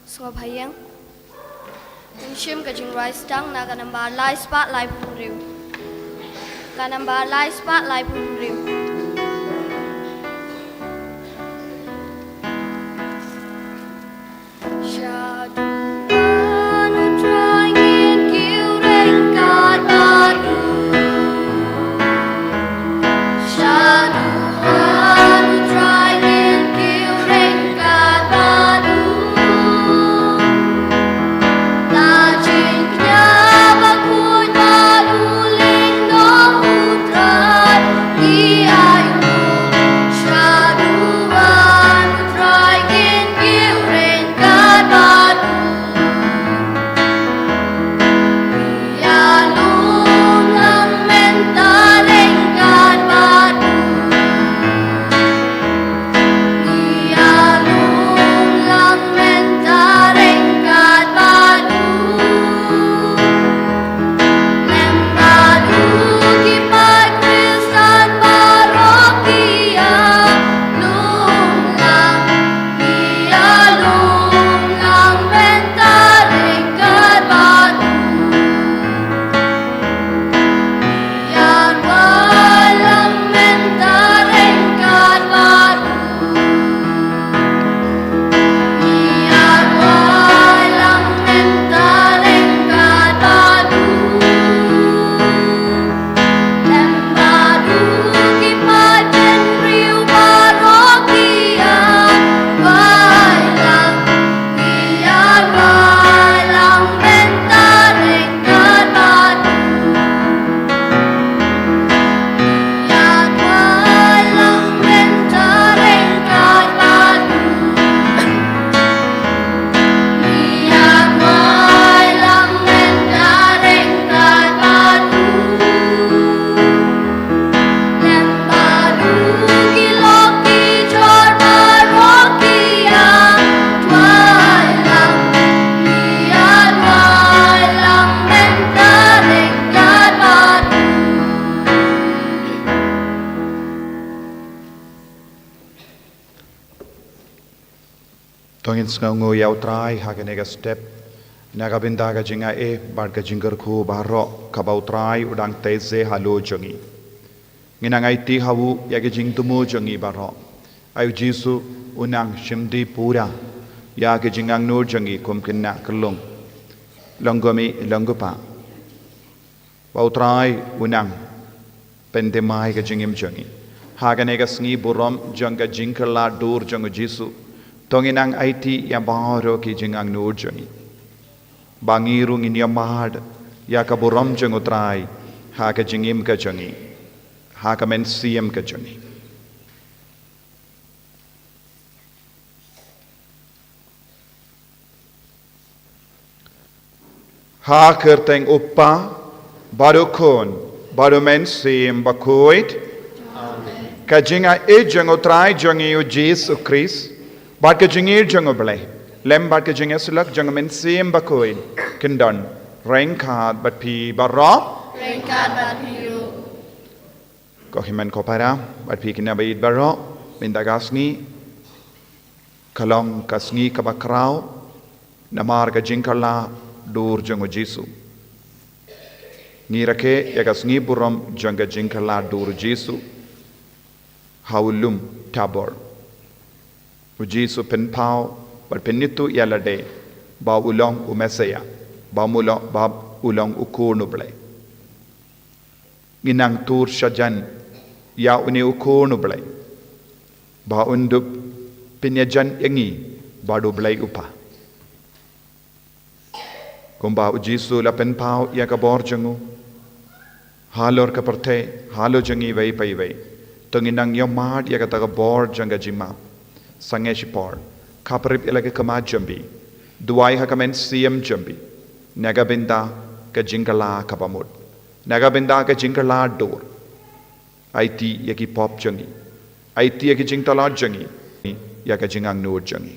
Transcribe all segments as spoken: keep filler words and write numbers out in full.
Sngewbha ïeng. Ngi shim ka jingrwai sdang na ka nambar lai spah laiphew hynriew. Ka nambar lai spah laiphew hynriew. Sha duwan U Trai ngin kiew ryngkat bad u. Sha duwan U Trai ngin kiew ryngkat bad u. La jingkñia bakhuid bad u lyngdoh U Trai, ngi ai nguh. Sha duwan U Trai ngin kiew ryngkat bad u. Ïalum lang mynta ryngkat bad u. Ïalum lang mynta ryngkat bad u. Lem bad u ki paidkhristan baroh ki ïalum lang. Ïalum lang mynta ryngkat bad u. Ïarwai lang mynta ryngkat bad u. Ïarwai lang mynta ryngkat bad u. Lem bad u ki paidbynriew baroh ki ïarwai lang. Ïarwai lang mynta ryngkat bad u. Ïarwai lang mynta ryngkat bad u. Ïarwai lang mynta ryngkat bad u. Lem bad u ki lok ki jor baroh ki ïarwai lang. Ïarwai lang mynta ryngkat bad u. To ngin sngewnguh ïa U Trai ha kane ka step na ka bynta ka jingai bad ka jingkyrkhu baroh kaba U Trai u dang tei ze halor jong ngi. Ngin nang aiti ha u ïa ki jingthmu jong ngi baroh. Ai U Jisu, u nang shim die pura ïa ki jingangnud jong ngi kum khynnah khyllung. Long kumne, long kumba ba U Trai u nang pynthymmai ka jingim jong ngi. Ha kane ka sngi burom jong ka jingkylla dur jong U Jisu, to ngin nang aiti ïa baroh ki jingangnud jong ngi, ba ngi ruh ngin ïa mad ïa ka burom jong U Trai ha ka jingim ka jong ngi, ha ka mynsiem ka jong ngi. Ha ka kyrteng U Kpa, bad U Khun, bad U Mynsiem Bakhuid. Amen. Ka jingai jong U Trai jong ngi U Jisu Khrist, bad ka jingïeit jong U Blei, lem bad ka jingïasyllok jong U Mynsiem Bakhuid, kin don ryngkat bad phi baroh. Ryngkat bad phi ruh. Ko hynmen ko para, bad phi ki naba ïeit baroh, mynta ka sngi ka long ka sngi kaba khraw namar ka jingkylla dur jong U Jisu. Ngi rakhe ïa ka sngi burom jong ka jingkylla dur U Jisu ha u lum Tabor. U Jisu pynpaw bad pynithuh ïa lade ba u long u Messaïah, ba u long, ba u long U Khun U Blei. Ngin nang tur shajan ïa une u Khun u Blei, ba un dup pynïajan ïa ngi bad u Blei u Kpa. Kumba u Jisu u la pynpaw ïa ka bor jong u halor ka pyrthei halor jong ngi iwei pa iwei, to ngin nang ïohmad ïa kata ka bor jong ka jingmap. Sangeh shipor, khaprip ïa la ka khmat jong phi, duwai ha ka mynsiem jong phi, na ka bynta ka jingkylla kaba mut, na ka bynta ka jingkylla dur. Aiti ïa ki pop jong ngi, aiti ïa ki jingtlot jong ngi, ïa ka jingangnud jong ngi.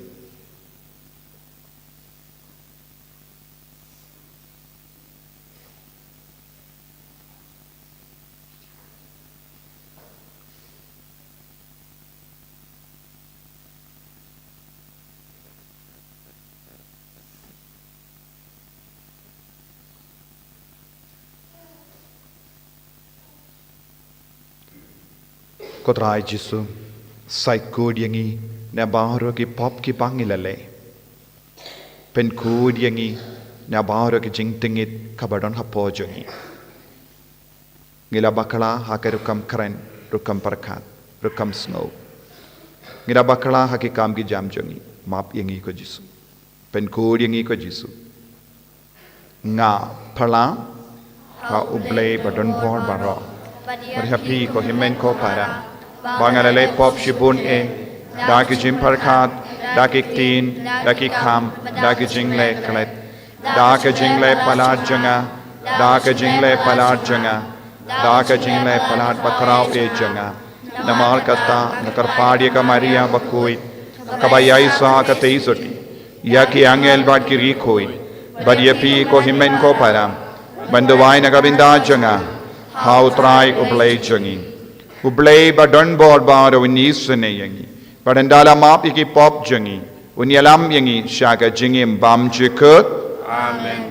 Ko Trai Jisu, sa khuid ïa ngi na baroh ki pop kiba ngi la leh. Pynkhuid ïa ngi na baroh ki jingtngit kaba don hapoh jong ngi. Ngi la bakla ha ka rukom kren, rukom pyrkhat, rukom sngew. Ngi la bakla ha ki kam ki jam jong ngi. Map ïa ngi ko Jisu. Pynkhuid ïa ngi ko Jisu. Nga pyrshang ha U Blei ba don bor baroh, bad ha phi ko hynmen ko para, ba nga la leh pop shibun eh, da ki jingpyrkhat, da ki ktien, da ki kam, da ki jingleh klet, da ki jingleh palat jong nga, da ki jingleh palat jong nga, da ki jingleh palat bakhraw eh jong nga. Namar kata nga kyrpad ïa ka Maria bakhuid, kaba ïaisah katei sotti, ïa ki angel bad ki riewkhuid, bad ïa phi ko hynmen ko para, ban duwai na ka bynta jong nga ha U Trai U Blei jong ngi. U Blei ba don bor baroh un isynei ïa ngi, bad ynda la map ïa ki pop jong ngi, un ïalam ïa ngi sha ka jingim bymjukut. Amen.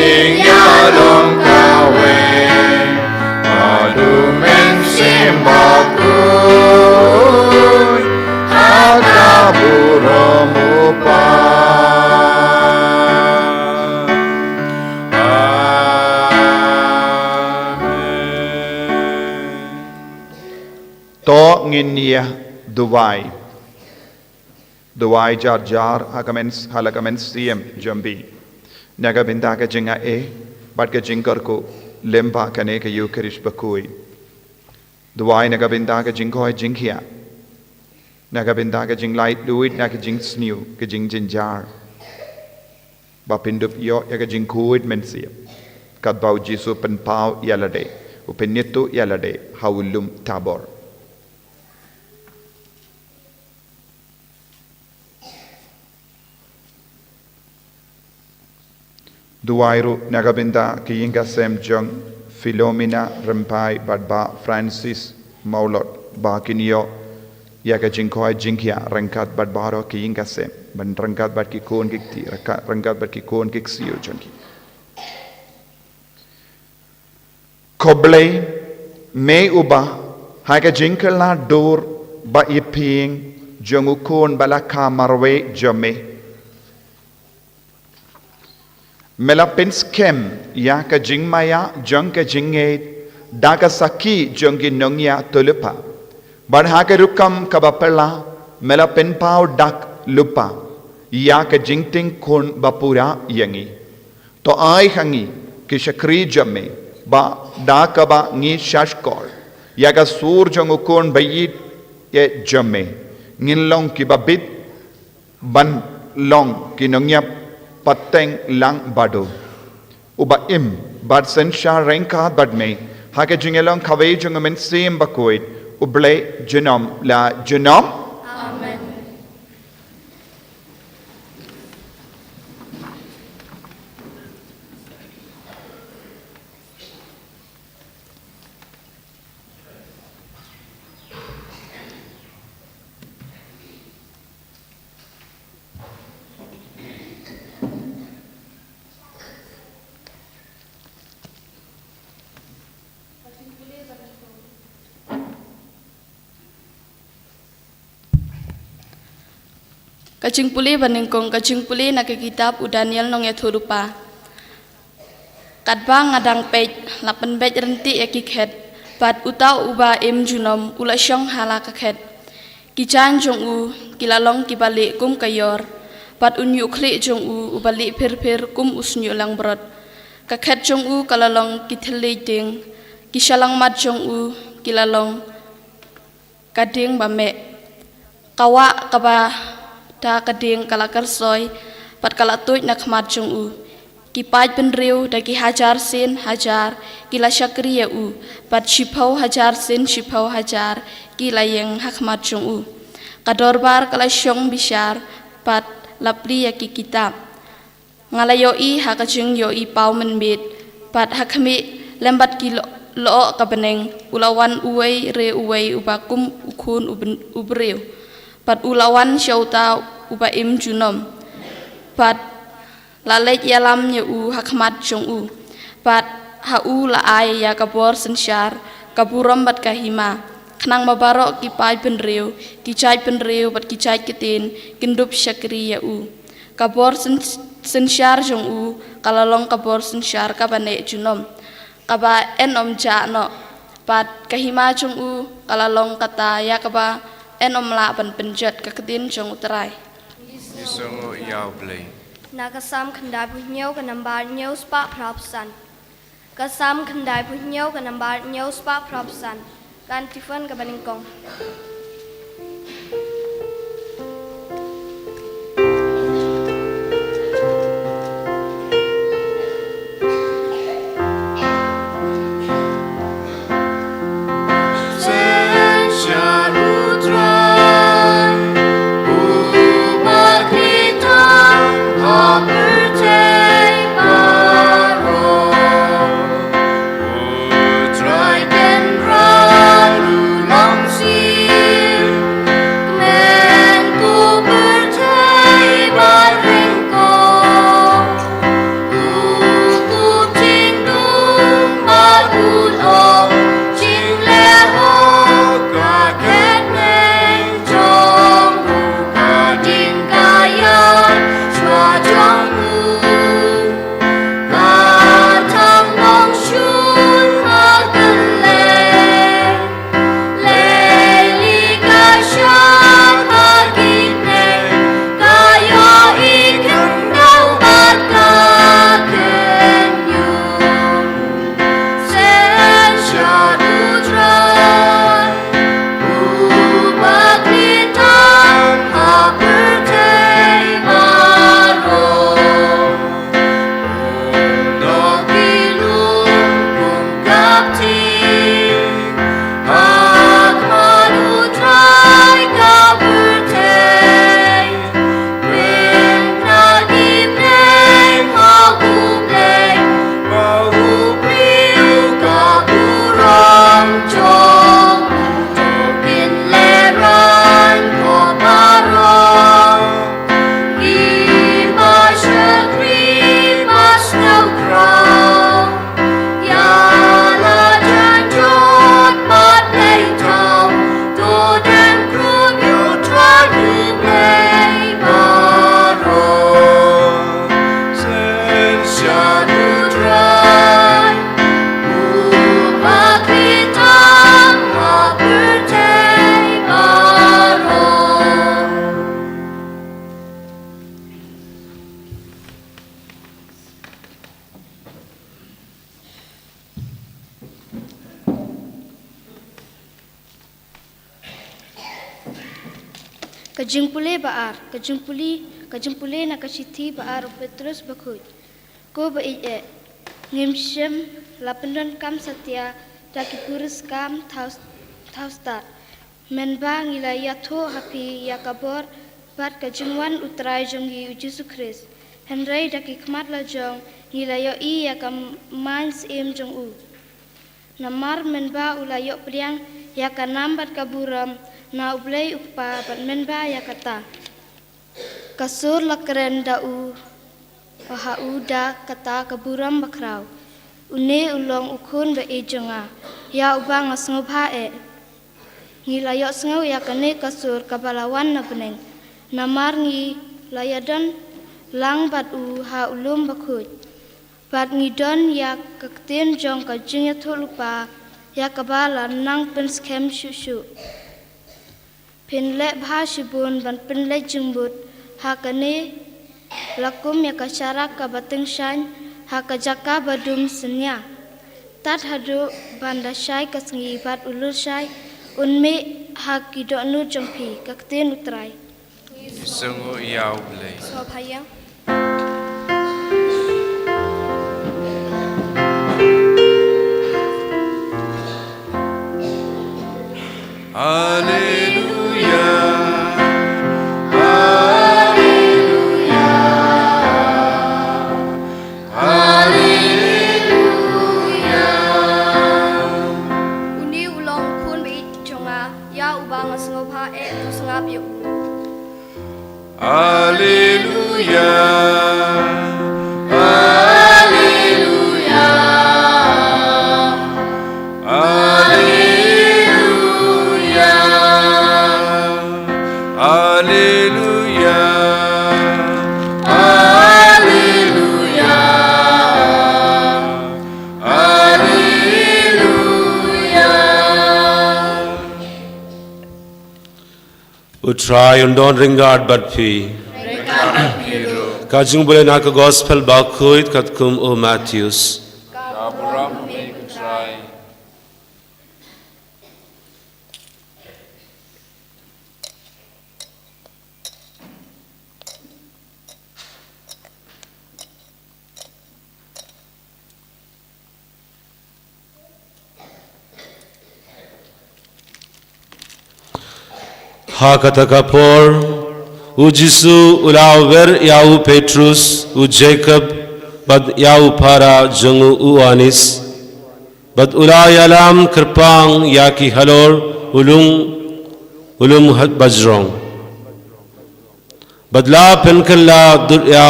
Ïa long kawei, ba u Mynsiem Bakhuid, ha ka burom u Kpa. Amen. To ngin ïa duwai. Duwai jar jar ha ka myn-, ha la ka mynsiem jong u Blei. Na ka bynta ka jingai bad ka jingkyrkhu lyngba kane ka Eukharist bakhuid. Duwai na ka bynta ka jingkoit jingkhiah. Na ka bynta ka jinglaitluid na ka jingsniew, ka jingjynjar. Ba phin dup ïoh ïa ka jingkhuid mynsiem. Katba u Jisu u pynpaw ïa lade, u pynïathuh ïa lade ha u lum Tabor. Duwai ruh na ka bynta ki ïing ki sem jong Philomena Rymbai bad Bah Francis Maulot, ba kin ïoh ïa ka jingkoit jingkhiah ryngkat bad baroh ki ïing ki sem, bad ryngkat bad ki khun ki kti, ryngkat, ryngkat bad ki khun ki ksiew jong ki. Ko Blei, me uba ha ka jingkylla dur ba ïaphieng jong u Khun ba la kha marwei jong me, me la pynskhem ïa ka jingmaïa jong ka jingngeit da ka sakhi jong ki nongïathuhlypa. Bad ha ka rukom kaba phylla, me la pynpaw dak lypa ïa ka jingtieng khun ba pura ïa ngi. To ai ha ngi ki shakri jong me, ba da kaba ngi shahshkor ïa ka sur jong u Khun ba ïeit jong me, ngin long kiba bit ban long ki nongïapateng lang bad u, uba im bad synshar ryngkat bad me ha ka jingïalong kawei jong u Mynsiem Bakhuid, U Blei junom la junom. Amen. Ka jingpule banyngkong, ka jingpule na ka kitab u Daniel nongïathuhlypa. Katba nga dang peit, la pynbeit ryntih ïa ki khet, bad uta uba im junom u la shong ha la ka khet. Ki jaiñ jong u ki la long kiba lieh kum ka ïor, bad u ñiuhkhlieh jong u uba lieh phir phir kum u shñiuh langbrot. Ka khet jong u ka la long ki thylliej dieng, ki shyllangmat jong u ki la long ka dieng ba meh. Ka wah kaba da ka dieng ka la kyrsoi, bad ka la tuid na khmat jong u. Ki paid bynriew da ki hajar sien hajar ki la shakri ïa u, bad shiphew hajar sien shiphew hajar ki la ïeng ha khmat jong u. Ka dorbar ka la shong bishar, bad la plie ïa ki kitab. Nga la ïohi ha ka jingïohi paw mynmiet, bad ha khmih, lem bad ki lo-, lyoh ka bneng, u la wan uwei re uwei uba kum u Khun u byn-, u briew. Bad u la wan sha uta uba im junom, bad la leit ïalam ïa u ha khmat jong u. Bad ha u la ai ïa ka bor synshar, ka burom bad ka hima, khnang ba baroh ki paid bynriew, ki jait bynriew bad ki jait ktien kin dup shakri ïa u. Ka bor syn-, synshar jong u ka la long ka bor synshar kaba neh junom, kaba yn ym jah noh. Bad ka hima jong u ka la long kata ïa kaba yn ym lah ban pynjot. Ka ktien jong U Trai. Ngi sngewnguh ïa U Blei. Na ka Salm khyndaiphew hynñiew ka nambar hynñiew spah phra phew san. Ka Salm khyndaiphew hynñiew ka nambar hynñiew spah phra phew san. Ka antiphon kaba nyngkong. Jingpule ba ar, ka jingpule, ka jingpule na ka shithi ba ar u Petrus bakhuid. Ko ba ïeit eh, ngim shym la pyndonkam satia da ki puriskam thaw, thaw stad. Mynba ngi la ïathuh ha phi ïa ka bor bad ka jingwan u Trai jong ngi u Jisu Khrist. Hynrei da ki khmat la jong ngi la ïohi ïa ka main syiem jong u. Namar mynba u la ïoh pdiang ïa ka nam bad ka burom na u Blei u Kpa bad mynba ïa kata ka sur la kren da u, ha u da kata ka burom bakhraw. Une u long u khun ba ïeit jong nga, ïa uba nga sngewbha eh. Ngi la ïohsngew ïa kane ka sur kaba la wan na bneng, namar ngi la ïadon lang bad u ha u lum bakhuid. Bad ngi don ïa ka ktien jong ka jingïathuhlypa, ïa kaba la nang pynskhem shuh shuh. Phin leh bha shibun ban pynleit jingmut ha kane, la kum ïa ka sharak kaba tyngshaiñ ha ka jaka ba dum synñia. Tad haduh ban da shai ka sngi bad u lurshai un mih ha ki dohnud jong phi, ka ktien u Trai. Ngi sngewnguh ïa u Blei. Sngewbha ïa. Haleluya, haleluya, haleluya. Une u long u khun ba ïeit jong nga, ïa uba nga sngewbha eh, to sngap ïa u. Alleluia, alleluia, alleluia, alleluia, alleluia, alleluia. U Trai un don ryngkat bad phi. Ryngkat bad phi ruh. Ka jingpule na ka Gospel bakhuid katkum u Mathaios. Ka burom ïa me ko Trai. Ha kata ka por, u Jisu u la wer ïa u Petrus, u Jakob, bad ïa u para jong u, u Ïoannis, bad u la ïalam kyrpang ïa ki halor u lum, u lum ha bajrong. Bad la pynkylla dur ïa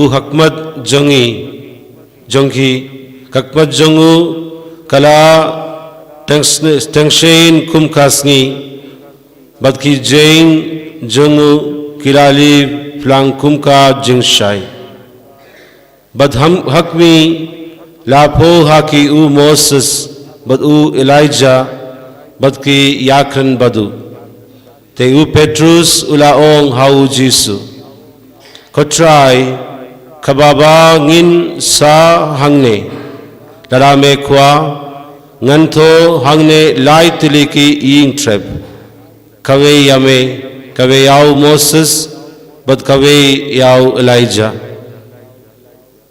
u ha khmat jong ngi, jong ki, ka khmat jong u ka la teng-, tyngshaiñ kum ka sngi, bad ki jaiñ jong u ki la lih phlang kum ka jingshai. Bad ha, ha khmih, la phuh ha ki u Moses, bad u Elijah, bad ki ïakren bad u. Te u Petrus u la ong ha u Jisu, Ko Trai, kaba ba ngin sah hangne, lada me kwah, ngan thoh hangne lai tylli ki ïing trep. Kawei ïa me, kawei ïa u Moses, bad kawei ïa u Elijah.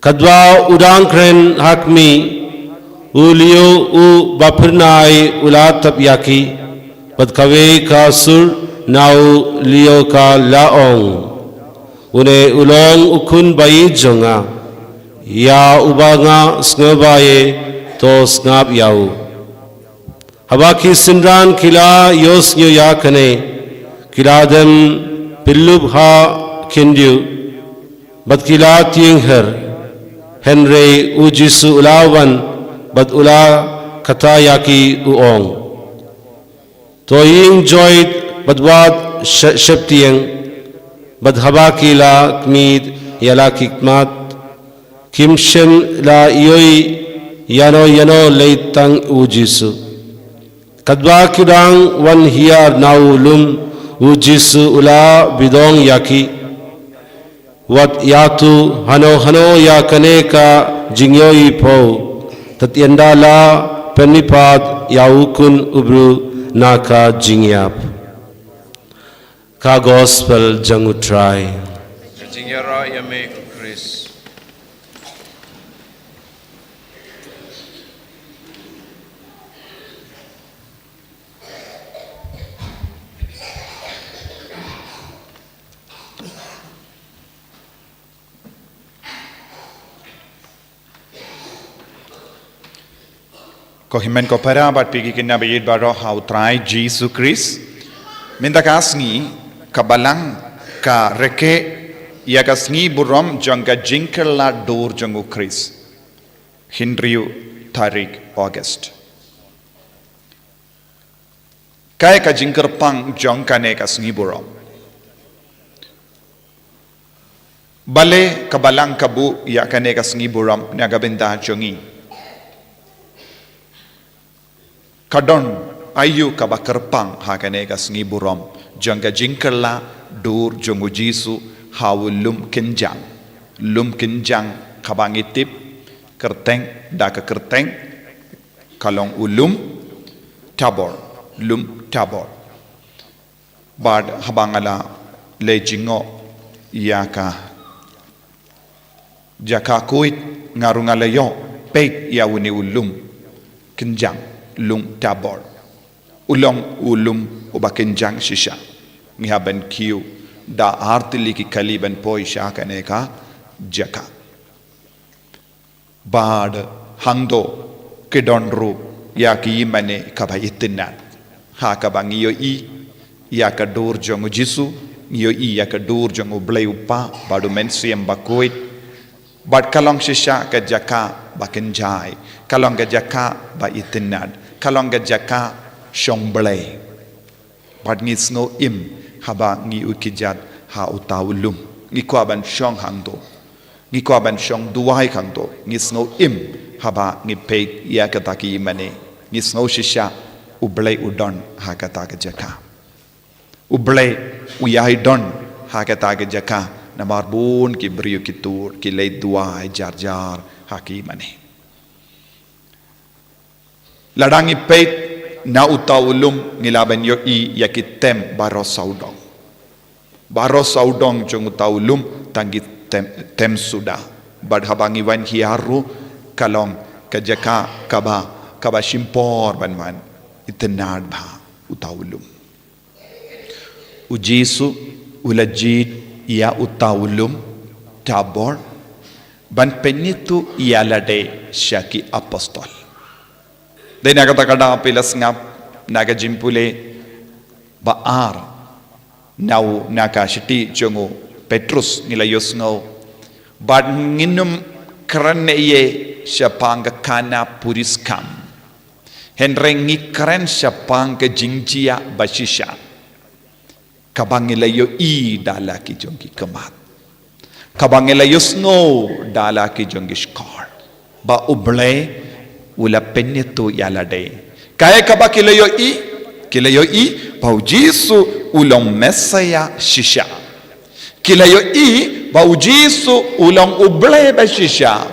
Katba u dang kren ha khmih, u lyiur u baphyrnai u la tap ïa ki, bad kawei ka sur na u lyiur ka la ong, Une u long u khun ba ïeit jong nga, ïa uba nga sngewbha ïa, to sngap ïa u. Haba ki synran ki la ïohsngew ïa kane, ki la dem pynlup ha khyndiat, bad ki la tieng her, hynrei u Jisu u la wan, bad u la kata ïa ki u ong, To ïeng joit bad wat sha-, sheptieng, bad haba ki la khmih ïa la ki khmat, kim shym la ïohi ïano ïano lei tang u Jisu. Katba ki dang wan hiar na u lum, u Jisu u la bidong ïa ki. Wat ïathuh hano hano ïa kane ka jingïohi phew, tad ynda la pynmihpat ïa u Khun u Bru na ka jingïap. Ka Gospel jong U Trai. Ka jingïaroh ïa me, ko Khrist. Ko hynmen ko para bad phi ki khynnah ba ïeit baroh ha U Trai Jisu Khrist. Mynta ka sngi ka Balang ka rakhe ïa ka sngi burom jong ka jingkylla dur jong U Khrist. Hynriew tarik August. Kaei ka jingkyrpang jong kane ka sngi burom? Balei ka Balang ka buh ïa kane ka sngi burom na ka bynta jong ngi? Ka don aïu kaba kyrpang ha kane ka sngi burom jong ka jingkylla dur jong U Jisu ha u lum kynjang? Lum kynjang kaba ngi tip kyrteng da ka kyrteng ka long u lum Tabor, lum Tabor. Bad haba nga la leit jngoh ïa ka jaka Kuwait, nga ruh nga la ïoh peit ïa une u lum kynjang, lum Tabor. U long u lum uba kynjang shisha. Ngi hap ban kiew da ar tylli ki kali ban poi sha kane ka jaka. Bad hangto ki don ruh ïa ki ïingmane kaba itynnad ha kaba ngi ïohi ïa ka dur jong U Jisu, ngi ïohi ïa ka dur jong U Blei U Kpa bad U Mynsiem Bakhuid. Bad ka long shisha ka jaka ba kynjai, ka long ka jaka ba itynnad, ka long ka jaka shong Blei. Bad ngi sngew im haba ngi u kjat ha uta u lum. Ngi kwah ban shong hangto. Ngi kwah ban shong duwai hangto. Ngi sngew im haba ngi peit ïa kata ki ïingmane. Ngi sngew shisha U Blei u don ha kata ka jaka. U Blei u ïai don ha kata ka jaka. Namar bun ki briew ki tur ki leit duwai jar jar ha ki ïingmane. Lada ngi peit na uta u lum ngi lah ban ïohi ïa ki tem baroh sawdong. Baroh sawdong jong uta u lum tang ki tem, tem suda. Bad haba ngi wan hiar ruh ka long ka jaka kaba, kaba shim por ban wan. Itynnad bha uta u lum. U Jisu u la jied ïa uta u lum Tabor ban pynithuh ïa lade sha ki apostol. Dei na kata ka daw phi la sngap na ka jingpule ba ar na u, na ka shithi jong u Petrus ngi la ïohsngew. Bad ngin ym kren ei ei shaphang ka khana puriskam. Hynrei ngi kren shaphang ka jingjia ba shisha kaba ngi la ïohi da la ki jong ki khmat, kaba ngi la ïohsngew da la ki jong ki shkor, ba U Blei u la pynithuh ïa lade. Kaei kaba ki la ïohi? Ki la ïohi ba U Jisu u long Messaïah shisha. Ki la ïohi ba U Jisu u long U Blei ba shisha.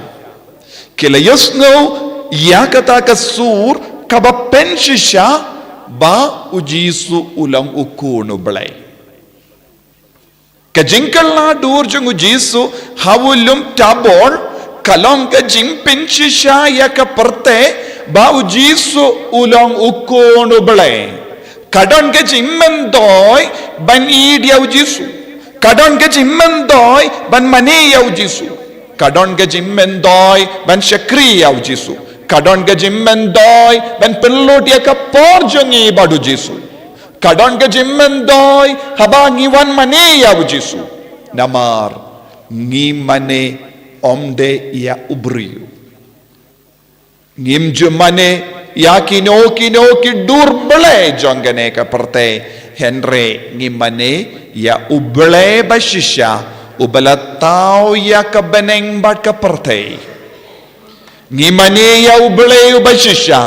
Ki la ïohsngew ïa kata ka sur kaba pynshisha ba U Jisu u long U Khun U Blei. Ka jingkylla dur jong U Jisu ha u lum Tabor ka long ka jingpynshisha ïa ka pyrthei ba U Jisu u long U Khun U Blei. Ka don ka jingmyntoi ban ïeit ïa U Jisu. Ka don ka jingmyntoi ban mane ïa U Jisu. Ka don ka jingmyntoi ban shakri ïa U Jisu. Ka don ka jingmyntoi ban pynlut ïa ka por jong ngi bad U Jisu. Ka don ka jingmyntoi haba ngi wan mane ïa U Jisu. Namar ngi mane ym dei ïa u briew. Ngim ju mane ïa kino kino ki dur blei jong kane ka pyrthei, hynrei ngi mane ïa U Blei ba shisha, uba la thaw ïa ka bneng bad ka pyrthei. Ngi mane ïa U Blei uba shisha,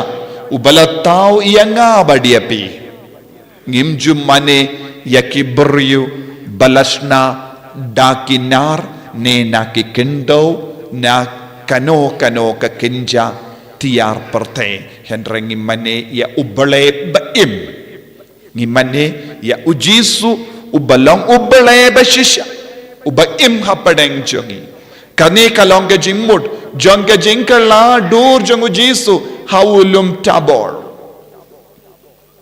uba la thaw ïa nga bad ïa phi. Ngim ju mane ïa ki briew ba la shna da ki nar ne na ki khyndew na kano kano ka kynja tiar pyrthei, hynrei ngi mane ïa U Blei ba im. Ngi mane ïa U Jisu uba long U Blei ba shisha, uba im hapdeng jong ngi. Kane ka long ka jingmut jong ka jingkylla dur jong U Jisu ha u lum Tabor.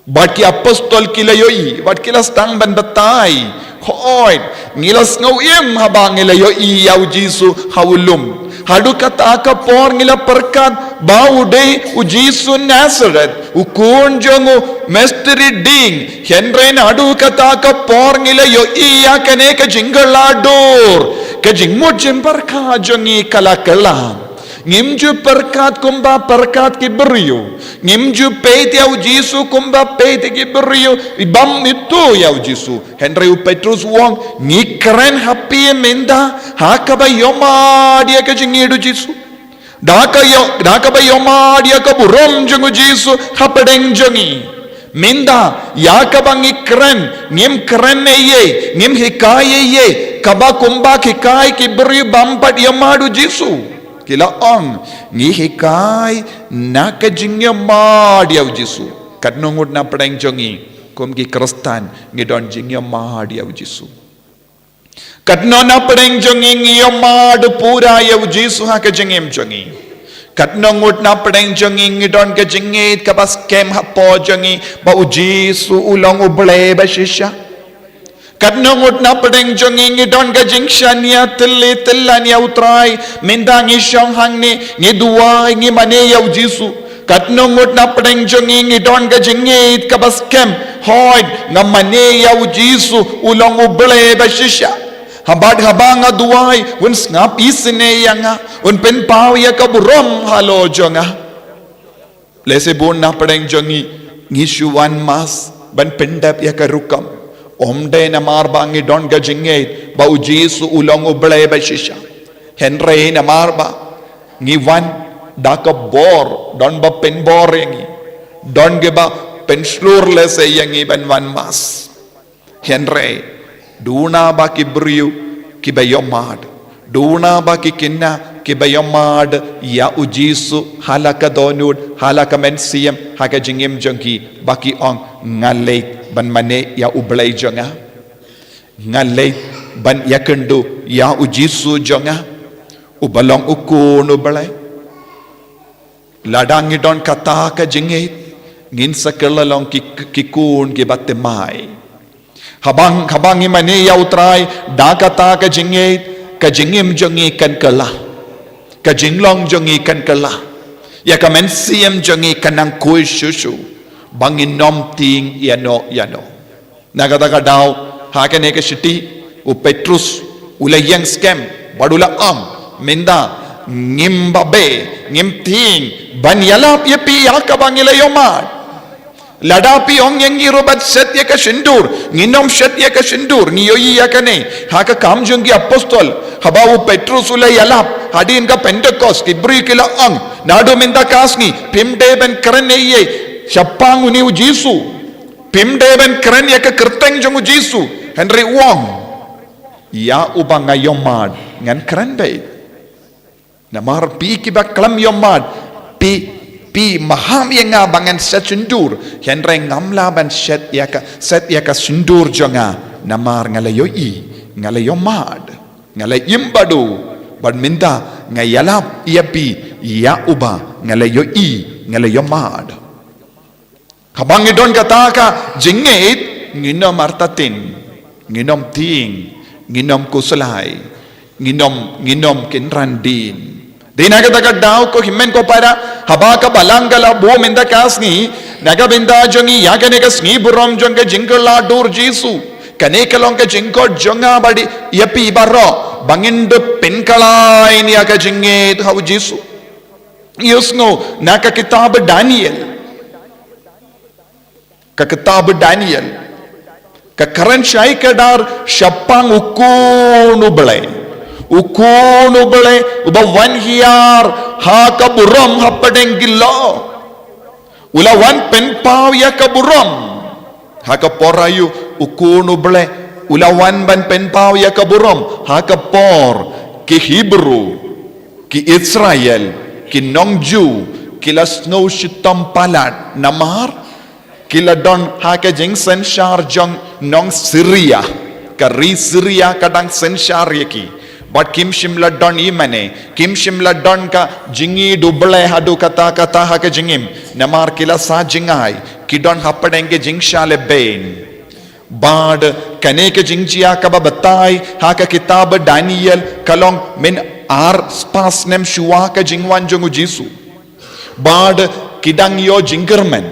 Bad ki apostol ki la ïohi, bad ki la sdang ban batai. Hooid, ngi la sngew im haba ngi la ïohi ïa U Jisu ha u lum. Haduh kata ka por ngi la pyrkhat ba u dei U Jisu Nazareth, u khun jong u mistri dieng. Hynrei naduh kata ka por ngi la ïohi ïa kane ka jingkylla dur. Ka jingmut jingpyrkhat jong ngi ka la kylla. Ngim ju pyrkhat kumba pyrkhat ki briew. Ngim ju peit ïa U Jisu kumba peit ïa ki briew. Ibym ithuh ïa U Jisu. Hynrei u Petrus u ong, ngi kren ha phi mynta ha kaba ïoh mad ïa ka jingïeit U Jisu. Da ka ïoh, da kaba ïoh mad ïa ka burom jong U Jisu hapdeng jong ngi. Mynta ïa kaba ngi kren, ngim kren ei ei, ngim hikai ei ei, kaba kumba hikai ki briew bym pat ïoh mad U Jisu. Ki la ong, ngi hikai na ka jingïoh mad ïa U Jisu. Katno ngut napdeng jong ngi kum ki Khristan ngi don jingïoh mad ïa U Jisu? Katno napdeng jong ngi ngi ïoh mad pura ïa U Jisu ha ka jingim jong ngi? Katno ngut napdeng jong ngi ngi don ka jingngeit kaba skhem hapoh jong ngi ba U Jisu u long U Blei ba shisha? Katno ngut napdeng jong ngi ngi don ka jingshaniah tylli tyllan ïa U Trai, mynta ngi shong hangne, ngi duwai, ngi mane ïa U Jisu? Katno ngut napdeng jong ngi ngi don ka jingngeit kaba skhem, hooid, nga mane ïa U Jisu, u long U Blei ba shisha. Haba, haba nga duwai, un sngap isynei ïa nga, un pynpaw ïa ka burom halor jong nga. Lehse bun napdeng jong ngi ngi shu wan mass ban pyndep ïa ka rukom. Ym dei namar ba ngi don ka jingngeit ba U Jisu u long U Blei ba shisha. Hynrei namar ba ngi wan da ka bor, don ba pynbor ïa ngi, don kiba pynshlur lehse ïa ngi ban wan mass. Hynrei duna ba ki briew kiba ïoh mad, duna ba ki khynnah kiba ïoh mad ïa U Jisu ha la ka dohnud, ha la ka mynsiem, ha ka jingim jong ki, ba ki ong, nga leit ban mane ïa U Blei jong nga. Nga leit ban ïakynduh ïa U Jisu jong nga, uba long U Khun U Blei. Lada ngi don kata ka jingngeit, ngin sa kylla long ki, ki khun kiba thymmai. Haba, haba ngi mane ïa U Trai da kata ka jingngeit, ka jingim jong ngi kan kylla, ka jinglong jong ngi kan kylla, ïa ka mynsiem jong ngi kan nang khuid shuh shuh, ba ngin ym tieng ïano ïano. Na kata ka daw, ha kane ka shithi, u Petrus u la ïeng skhem bad u la ong, mynta ngim babe, ngim tieng ban ïalap ïa phi ïa kaba ngi la ïoh mad. Lada phi ong ïa ngi ruh ban shet ïa ka shyntur, ngin ym shet ïa ka shyntur. Ngi ïohi ïa kane ha ka Kam jong ki Apostol, haba u Petrus u la ïalap hadien ka Pentekost, ki briew ki la ong, naduh mynta ka sngi phim dei ban kren ei ei shaphang une U Jisu. Phim dei ban kren ïa ka kyrteng jong U Jisu. Hynrei u ong, ïa uba nga ïoh mad ngan kren beit. Namar phi kiba khlem ïoh mad, phi, phi maham ïa nga ba ngan shet shyntur. Hynrei ngam lah ban shet ïa ka, shet ïa ka shyntur jong nga, namar nga la ïohi, nga la ïoh mad, nga la im bad u. Bad mynta nga ïalap ïa phi ïa uba nga la ïohi, nga la ïoh mad. Haba ngi don kata ka jingngeit, ngin ym artatien, ngin ym tieng, ngin ym khuslai, ngin ym, ngin ym kynran dien. Dei na kata ka daw ko hynmen ko para, haba ka Balang ka la buh mynta ka sngi na ka bynta jong ngi ïa kane ka sngi burom jong ka jingkylla dur Jisu. Kane ka long ka jingkhot jong nga bad ïa phi baroh, ba ngin dup pynkylla ïa ka jingngeit ha U Jisu. Ïohsngew na ka kitab Daniel. Ka kitab Daniel ka kren shai kdar shaphang U Khun U Blei. U Khun U Blei uba wan hiar ha ka burom hapdeng ki lyoh. U la wan pynpaw ïa ka burom. Ha ka por aïu U Khun U Blei u la wan ban pynpaw ïa ka burom? Ha ka por ki Hebru, ki Israel, ki nong Jiw ki la sngew shitom palat namar Ki la don ha ka jingsynshar jong nong Syria. Ka ri Syria ka dang synshar ïa ki. Bad kim shym la don i mane, kim shym la don ka jingïeit u Blei haduh katta katta ha ka jingim. Namar ki la sah jngai, ki don hapdeng ka jingshah lehbeiñ. Bad kane ka jingjia kaba batai ha ka kitab Daniel ka long mynta ar spah snem shuwa ka jingwan jong u Jisu. Bad ki dang ïoh jingkyrmen,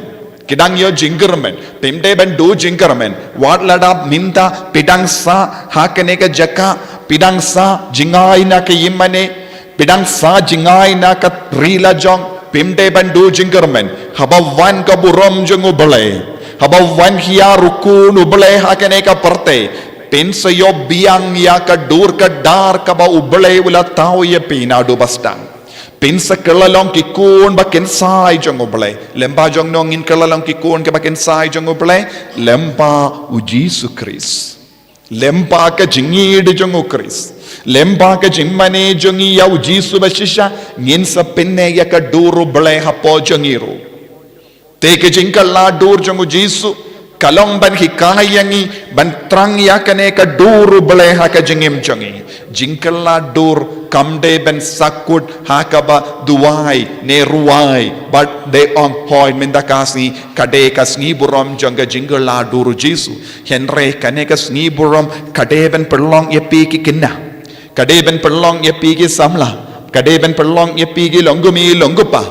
ki dang ïoh jingkyrmen. Phim dei ban duh jingkyrmen. Wat lada mynta phi dang sah ha kane ka jaka, phi dang sah jngai na ka ïingmane, phi dang sah jngai na ka ri la jong, phim dei ban duh jingkyrmen. Haba wan ka burom jong u Blei, haba wan hiar u Khun u Blei ha kane ka pyrthei, phin sa ïoh biang ïa ka dur ka dar kaba u Blei u la thaw ïa phi naduh ba sdang. Phin sa kylla long ki khun ba kynsai jong u Blei. Lyngba jong no ngin kylla long ki khun kaba kynsai jong u Blei? Lyngba u Jisu Khrist. Lyngba ka jingïeit jong u Khrist, lyngba ka jingmane jong ngi ïa u Jisu ba shisha, ngin sa pynneh ïa ka dur u Blei hapoh jong ngi ruh. Te ka jingkylla dur jong u Jisu ka long ban hikai ïa ngi ban thrang ïa kane ka dur u Blei ha ka jingim jong ngi. Jingkylla dur kam dei ban sahkut ha kaba duwai ne rwai bad dei ong hoi mynta ka sngi ka dei ka sngi burom jong ka jingkylla dur u Jisu. Hynrei kane ka sngi burom ka dei ban pynlong ïa phi ki khynnah, ka dei ban pynlong ïa phi ki samla, ka dei ban pynlong ïa phi ki longkmie longkpa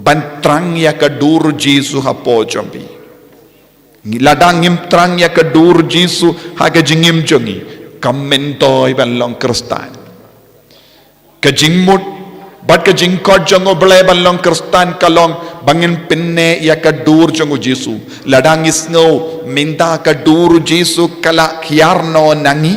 ban thrang ïa ka dur u Jisu hapoh jong phi. Lada ngim thrang ïa ka dur u Jisu ha ka jingim jong ngi, kam myntoi ban long Khristan. Ka jingmut bad ka jingkhot jong u Blei ban long Khristan ka long ba ngin pynneh ïa ka dur jong u Jisu. Lada ngi sngew mynta ka dur u Jisu ka la hiar noh na ngi,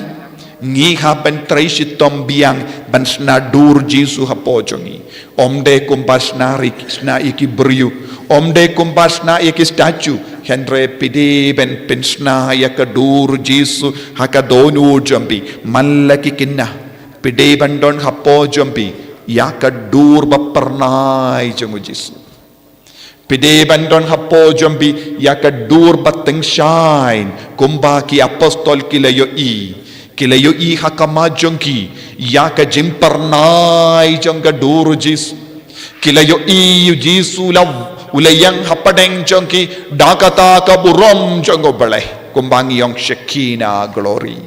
ngi hap ban trei shitom biang ban shna dur u Jisu hapoh jong ngi. Ym dei kumba shna ri, shna ïa ki briew, ym dei kumba shna ïa ki statue. Hynrei phi dei ban pynshna ïa ka dur u Jisu ha ka dohnud jong phi. Man la ki khynnah, phi dei ban don hapoh jong phi ïa ka dur ba phyrnai jong u Jisu. Phi dei ban don hapoh jong phi ïa ka dur ba tyngshaiñ kumba ki apostol ki la ïohi. Ki la ïohi ha khmat jong ki ïa ka jingphyrnai jong ka dur u Jisu. Ki la ïohi u Jisu la, u la ïeng hapdeng jong ki da kata ka burom jong u Blei kumba ngi ong Shekinah glory.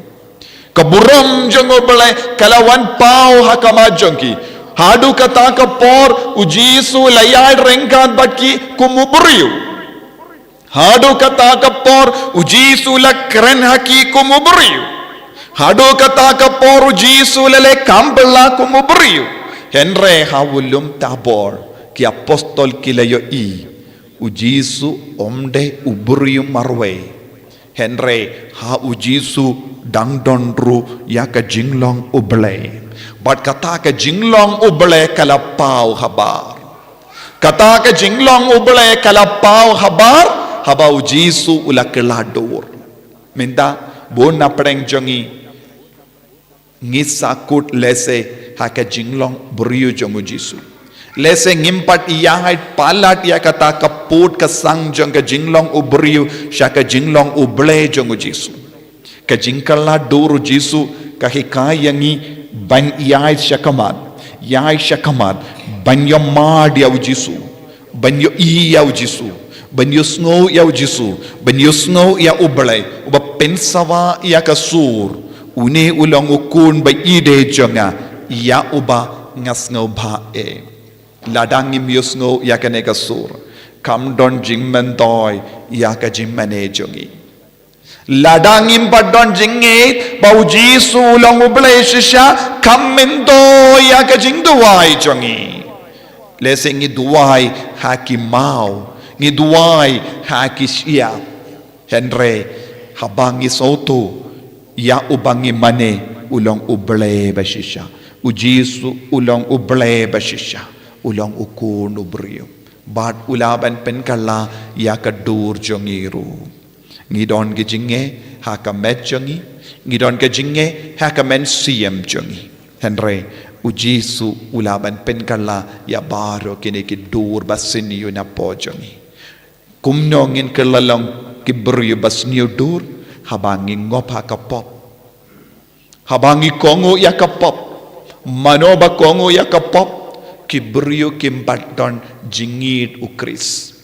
Ka burom jong u Blei ka la wan paw ha khmat jong ki. Haduh kata ka por u Jisu u la ïaid ryngkat bad ki kum u briew. Haduh kata ka por u Jisu u la kren ha ki kum u briew. Haduh kata ka por u Jisu u la leh kam bylla kum u briew. Hynrei ha u lum Tabor ki apostol ki la ïohi u Jisu ym dei u briew marwei. Hynrei ha u Jisu dang don ruh ïa ka jinglong u Blei. Bad kata ka jinglong u Blei ka la paw habar. Kata ka jinglong u Blei ka la paw habar haba u Jisu u la kylla dur. Mynta bun na pdeng jong ngi ngi sahkut lehse ha ka jinglong briew jong u Jisu. Lehse ngim pat ïaid palat ïa kata ka pud ka sang jong ka jinglong u briew sha ka jinglong u Blei jong u Jisu. Ka jingkylla dur u Jisu ka hikai ïa ngi ban ïaid sha khmat, ïaid sha khmat, ban ïohmad ïa u Jisu, ban ïohi ïa u Jisu, ban ïohsngew ïa u Jisu, ban ïohsngew ïa u Blei uba pynsawa ïa ka sur. Une u long u Khun ba ïeit jong nga, ïa uba nga sngewbha eh. Lada ngim ïohsngew ïa kane ka sur, kam don jingmyntoi ïa ka jingmane jong ngi. Lada ngim pat don jingngeit ba u Jisu u long u Blei shisha, kam myntoi ïa ka jingduwai jong ngi. Lehse ngi duwai ha ki maw, ngi duwai ha ki shyiap. Hynrei haba ngi sngewthuh ïa uba ngi mane u long u Blei ba shisha. U Jisu u long u Blei ba shisha. U long u Khun u briew. Bad u lah ban pynkylla ïa ka dur jong ngi ruh. Ngi don ka jingeh ha ka met jong ngi, ngi don ka jingeh ha ka mynsiem jong ngi. Hynrei u Jisu u lah ban pynkylla ïa baroh kine ki dur ba sniew napoh jong ngi. Kumno ngin kylla long ki briew ba sniew dur? Haba ngi ngop ha ka pop. Haba ngi kohnguh ïa ka pop. Mano ba kohnguh ïa ka pop? Ki briew kim pat don jingïeid u Khrist.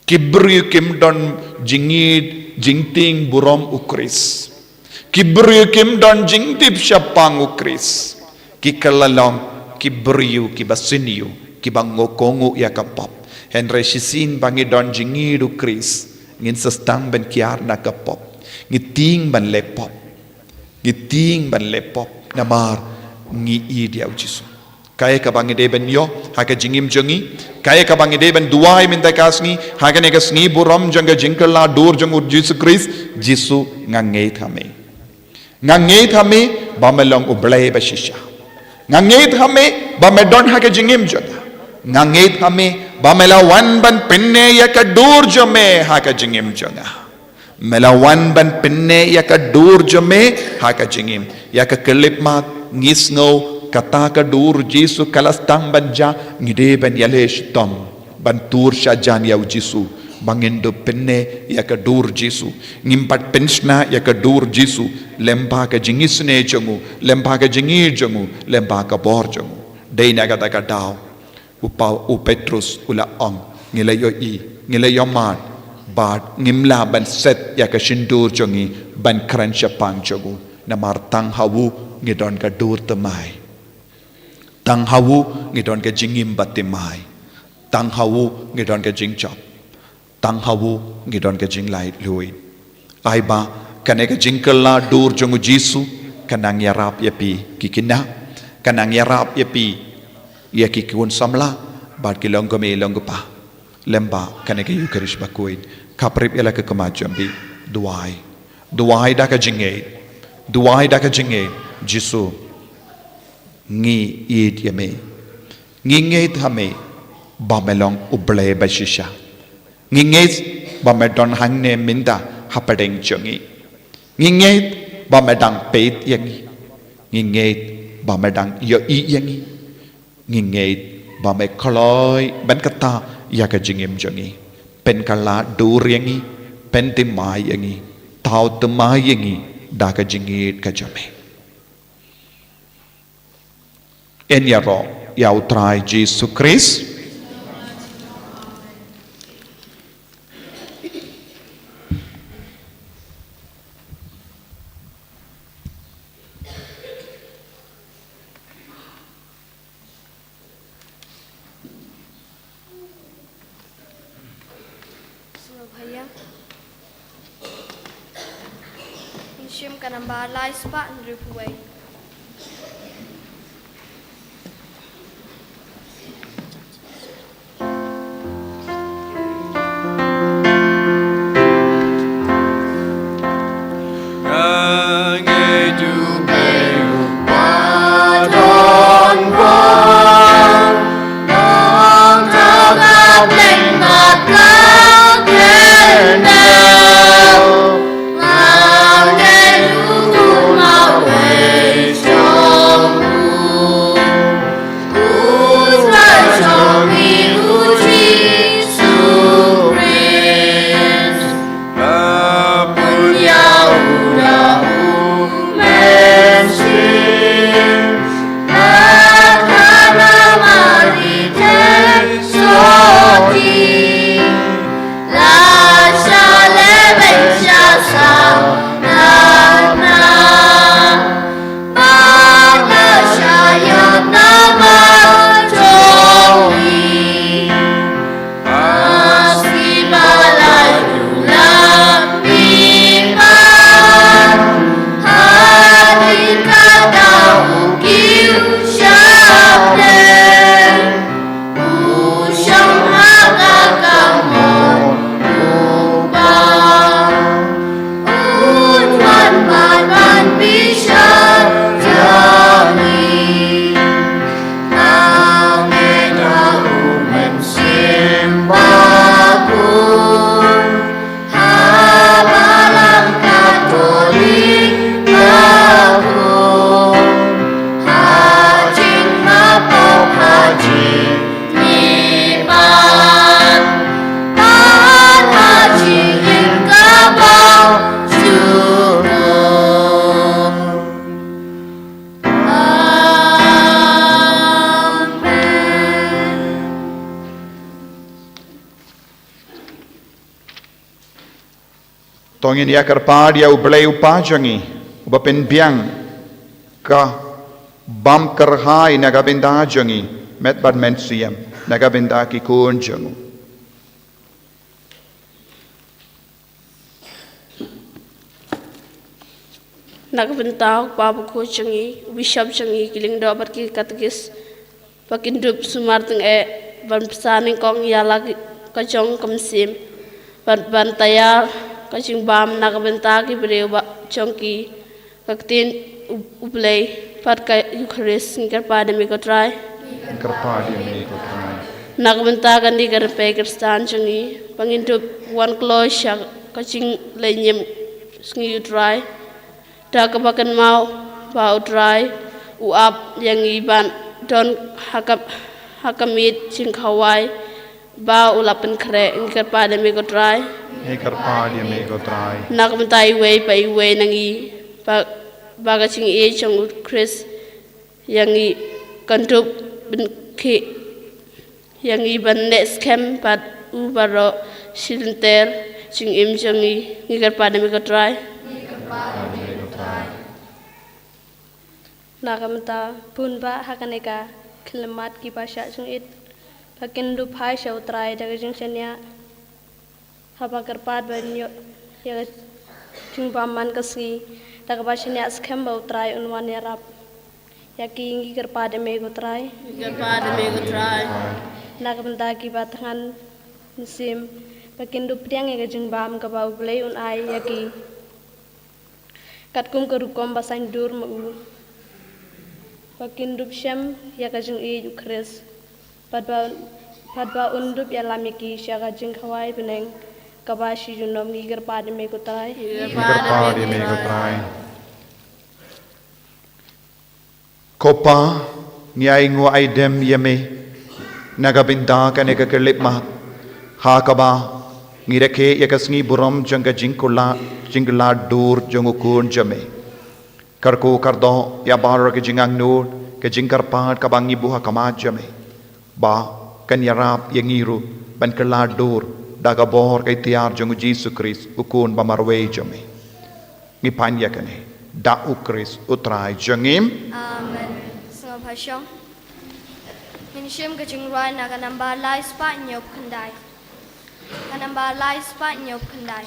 Ki briew kim don jingïeid, jingtieng burom u Khrist. Ki briew kim don jingtip shaphang u Khrist. Ki kylla long ki briew kiba sniew, kiba kohnguh ïa ka pop. Hynrei shisien ba ngi don jingïeid u Khrist, ngin sa sdang ban kiar na ka pop. Ngi tieng ban leh pop. Ngi tieng ban leh pop namar ngi ïeid ïa u Jisu. Kaei kaba ngi dei ban ïoh ha ka jingim jong ngi? Kaei kaba ngi dei ban duwai mynta ka sngi ha kane ka sngi burom jong ka jingkylla dur jong u Jisu Khrist? Jisu, nga ngeit ha me. Nga ngeit ha me ba me long u Blei ba shisha. Nga ngeit ha me ba me don ha ka jingim jong nga. Nga ngeit ha me ba me la wan ban pynneh ïa ka dur jong me ha ka jingim jong nga. Me la wan ban pynneh ïa ka dur jong me ha ka jingim. Ïa ka khyllipmat ngi sngew kata ka dur Jisu ka la sdang ban jia, ngi dei ban ïaleh shitom ban tur sha jan ïa u Jisu ba ngin dup pynneh ïa ka dur Jisu. Ngim pat pynshna ïa ka dur Jisu lem bad ka jingisynei jong u, lem bad ka jingïeid jong u, lem bad ka bor jong u. Dei na kata ka daw u Pau, u Petrus u la ong, ngi la ïohi, ngi la ïohmad bad ngim lah ban set ïa ka shyntur jong ngi ban kren shaphang jong u. Namar tang ha u ngi don ka dur thymmai. Tang ha u ngi don ka jingim bathymmai. Tang ha u ngi don ka jingjop. Tang ha u ngi don ka jinglaitluid. Ai ba kane ka jingkylla dur jong u Jisu ka nang ïarap ïa phi ki khynnah, ka nang ïarap ïa phi ïa ki khun samla bad ki longkmie longkpa lem bad kane ka Eukharist bakhuid. Khaphrip ïa la ka khmat jong phi. Duwai, duwai da ka jingngeit. Duwai da ka jingngeit. Jisu, ngi ïeid ïa me. Ngi ngeit ha me ba me long u Blei ba shisha. Ngi ngeit ba me don hangne mynta hapdeng jong ngi. Ngi ngeit ba me dang peit ïa ngi. Ngi ngeit ba me dang ïohi ïa ngi. Ngi ngeit ba me kloi ban kata ïa ka jingim jong ngi. Pynkylla dur ïa ngi, pynthymmai ïa ngi, thaw thymmai ïa ngi da ka jingïeid ka jong me. Yn ïaroh ïa u Trai Jisu Khrist. Sngewbha ïa. Ngi shim ka namba lai spah hynriewphew wei. To ngin ïa kyrpad ïa U Blei U Kpa jong ngi, uba pynbiang ka bam kyrhai na ka bynta jong ngi, met bad mynsiem, na ka bynta ki khun jong u. Na ka bynta U Kpa Bakhuid jong ngi, u Bishop jong ngi, ki lyngdoh bad ki katekis, ba kin dup sumar tyngeh ban pynsah nyngkong ïa la ka jong ka mynsiem, ban, ban taiar ka jingbam na ka bynta ki briew ba jong ki, ka ktien U, U Blei bad ka Eukharist. Ngi kyrpad ïa me ko Trai. Kyrpad ïa me ko Trai. Na ka bynta kane ka rympei Khristan jong ngi, ba ngin dup wan kloi sha ka jingleit ñiam sngi U Trai, da kaba kynmaw ba U Trai u ap ïa ngi ban don ha ka, ha ka miet jingkhawai ba u la pynkhreh. Ngi kyrpad ïa me ko Trai. Ngi kyrpad ïa me ko Trai. Na ka bynta iwei pa iwei na ngi, ba, ba ka jingïeit jong U Khrist ïa ngi kan dup ban khih ïa ngi ban leh skhem bad u baroh shi lynter jingim jong ngi. Ngi kyrpad ïa me ko Trai. Na ka bynta bun bah ha kane ka khyllipmat kiba shah jingit, ba kin dup phai sha U Trai da ka jingshaniah, haba kyrpad ban ïoh ïa ka jingbam man ka sngi, da kaba shaniah skhem ba U Trai un wan ïarap ïa ki. Ngi kyrpad ïa me ko Trai. Ngi kyrpad ïa me ko Trai. Na ka bynta kiba thngan mynsiem, ba kin dup pdiang ïa ka jingbam kaba U Blei un ai ïa ki, katkum ka rukom ba saiñdur ma u, ba kin dup shem ïa ka jingïeit U Khrist, bad ba, bad ba un dup ïalam ïa ki sha ka jingkhawai bneng kaba shi junom. Ngi kyrpad ïa me ko Trai. Ngi kyrpad ïa me ko Trai. Ko Pa, ngi ai nguh ai dem ïa me na ka bynta kane ka khyllipmat, ha kaba ngi rakhe ïa ka sngi burom jong ka jingkylla, jingkylla dur jong u Khun jong me. Kyrkhu kyrdoh ïa baroh ka jingangnud, ka jingkyrpad kaba ngi buh ha khmat jong me, ba kan ïarap ïa ngi ruh ban kylla dur da ka bor ka iktiar jong u Jisu Khrist, u Khun ba marwei jong me. Ngi pan ïa kane da U Khrist U Trai jong ngi. Amen. Sngewbha shong. Ngin shim ka jingrwai na ka namba lai spah hynñiew khyndai. Ka namba lai spah hynñiew khyndai.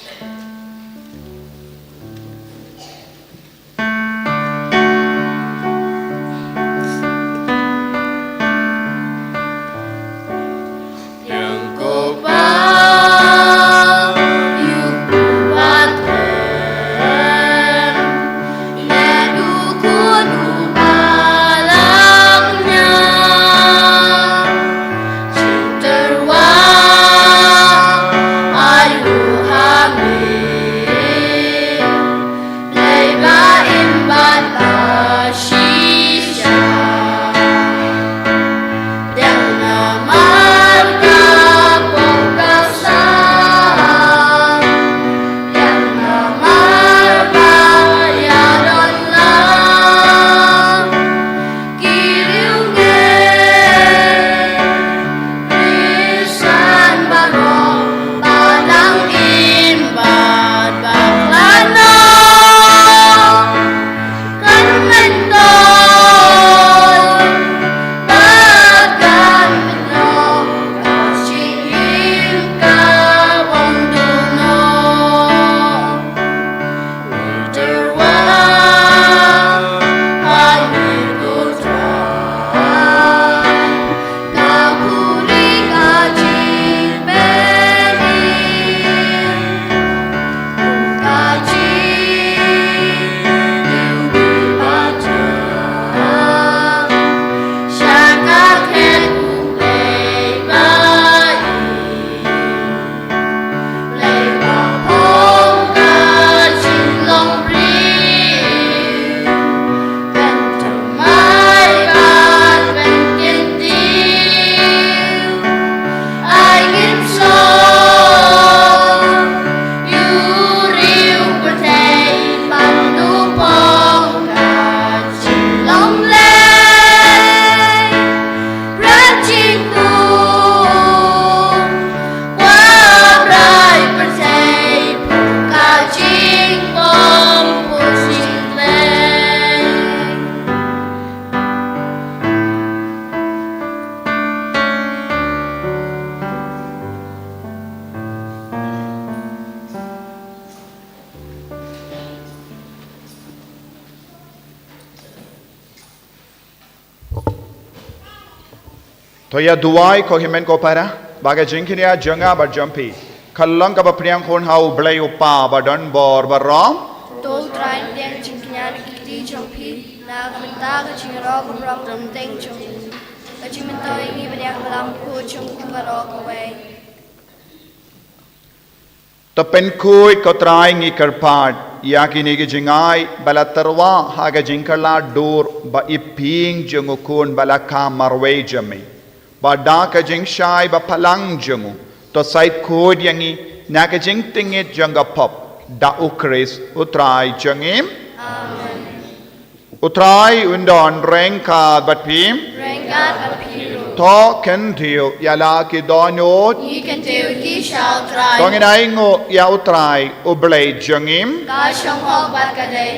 To ïa duwai ko hynmen ko para, ba ka jingkñia jong nga bad jong phi ka long kaba pdiang khun ha U Blei U Kpa ba don bor baroh. To U Trai, pdiang jingkñia na ki kti jong phi na ka bynta ka jingïaroh ka burom ka bteng jong u. Ka jingmyntoi ïa ngi ba dei ka lam ko jong u baroh kawei. To pynkhuid ko Trai, ngi kyrpad ïa kine ki jingai ba la tyrwa ha ka jingkylla dur ba i ping jong u khun ba la kha marwei jong me. Ba da ka jingshai ba phalang jong u, to sait khuid ïa ngi na ka jingtngit jong ka pop, da U Khrist U Trai jong ngi. Amen. U Trai un don ryngkat bad phi. Ryngkat bad phi ruh. To kyntiew ïa la ki dohnud. Ngi kyntiew ïa ki sha U Trai. To ngin ainguh ïa U Trai U Blei jong ngi. Ka shong hok bad ka dei.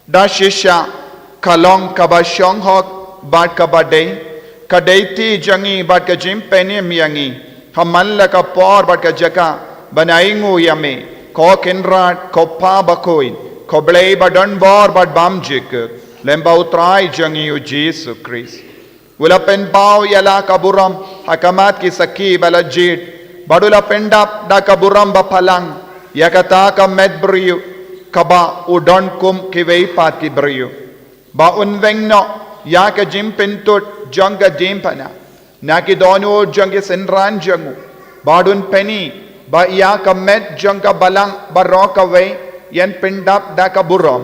Da shisha ka long kaba shong hok bad kaba dei. Ka dei ti jong ngi bad ka jingpynim ïa ngi ha man la ka por bad ka jaka ban ainguh ïa me, ko Kynrad, ko Kpa bakhuid, ko Blei ba don bor bad bymjukut, lem bad U Trai jong ngi U Jisu Khrist. U la pynpaw ïa la ka burom ha khmat ki sakhi ba la jied, bad u la pyndap da ka burom ba phalang ïa kata ka met briew kaba u don kum kiwei pat ki briew, ba un weng noh ïa ka jingpyntud jong ka diengphna na ki dohnud jong ki synran jong u, bad un pyni ba ïa ka met jong ka balang baroh kawei yn pyndap da ka burom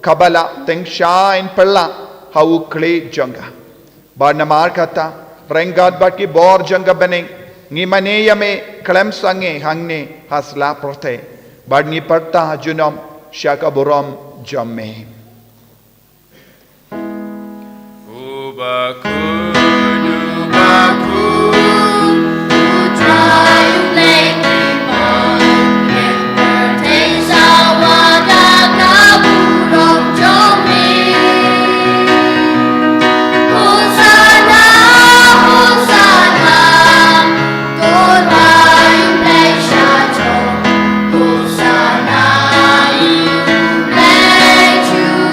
kaba la tyngshaiñ pyrshah ha u khlieh jong ka. Bad namar kata, ryngkat bad ki bor jong ka bneng, ngi mane ïa me khlem sangeh hangne ha sla pyrthei, bad ngi pyrta junom sha ka burom jong me. Uba khun, uba khun, U Trai U Blei ki ban ïeng pyrthei sawa da ka burom jong me. Hosanna, Hosanna, to U Trai U Blei sha jrong. Hosanna ïa U Blei junom.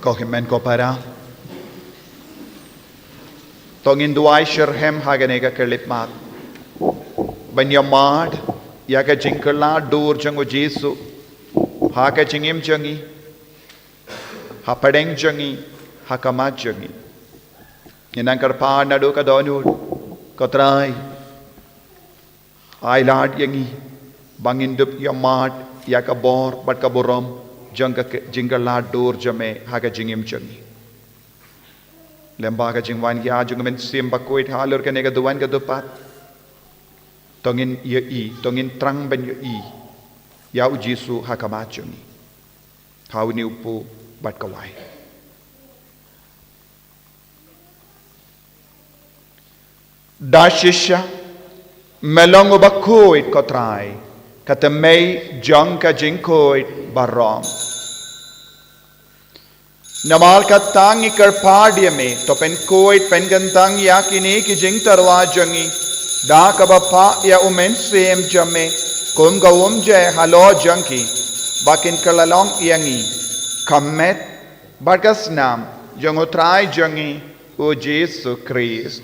Ko hynmen ko para, to ngin duwai shitrhem ha kane ka khyllipmat ban ïa mad ïa ka jingkylla dur jong U Jisu ha ka jingim jong ngi, ha pdeng jong ngi, ha khmat jong ngi. Ngin nang kyrpad naduh ka dohnud. Ko Trai, ai lad ïa ngi ba ngin dup ïa mad ïa ka bor bad ka burom jong ka jingkylla dur jong me ha ka jingim jong ngi. Lem bad ka jingwan ïa jong ka Mynsiem Bakhuid halor kane ka duwan ka dewpat, to ngin ïohi, to ngin thrang ban ïohi ïa U Jisu ha khmat jong ngi, ha une u pud bad ka wai. Da shisha me long uba khuid, ko Trai, ka tymmen jong ka jingkhuid baroh. Namar kata ngi kyrpad ïa me, to pynkhuid pynkyntang ïa kine ki jingtyrwa jong ngi da kaba phah ïa U Mynsiem jong me kum ka umjai halor jong ki, ba kin kylla long ïa ngi ka met bad ka snam jong U Trai jong ngi U Jisu Khrist.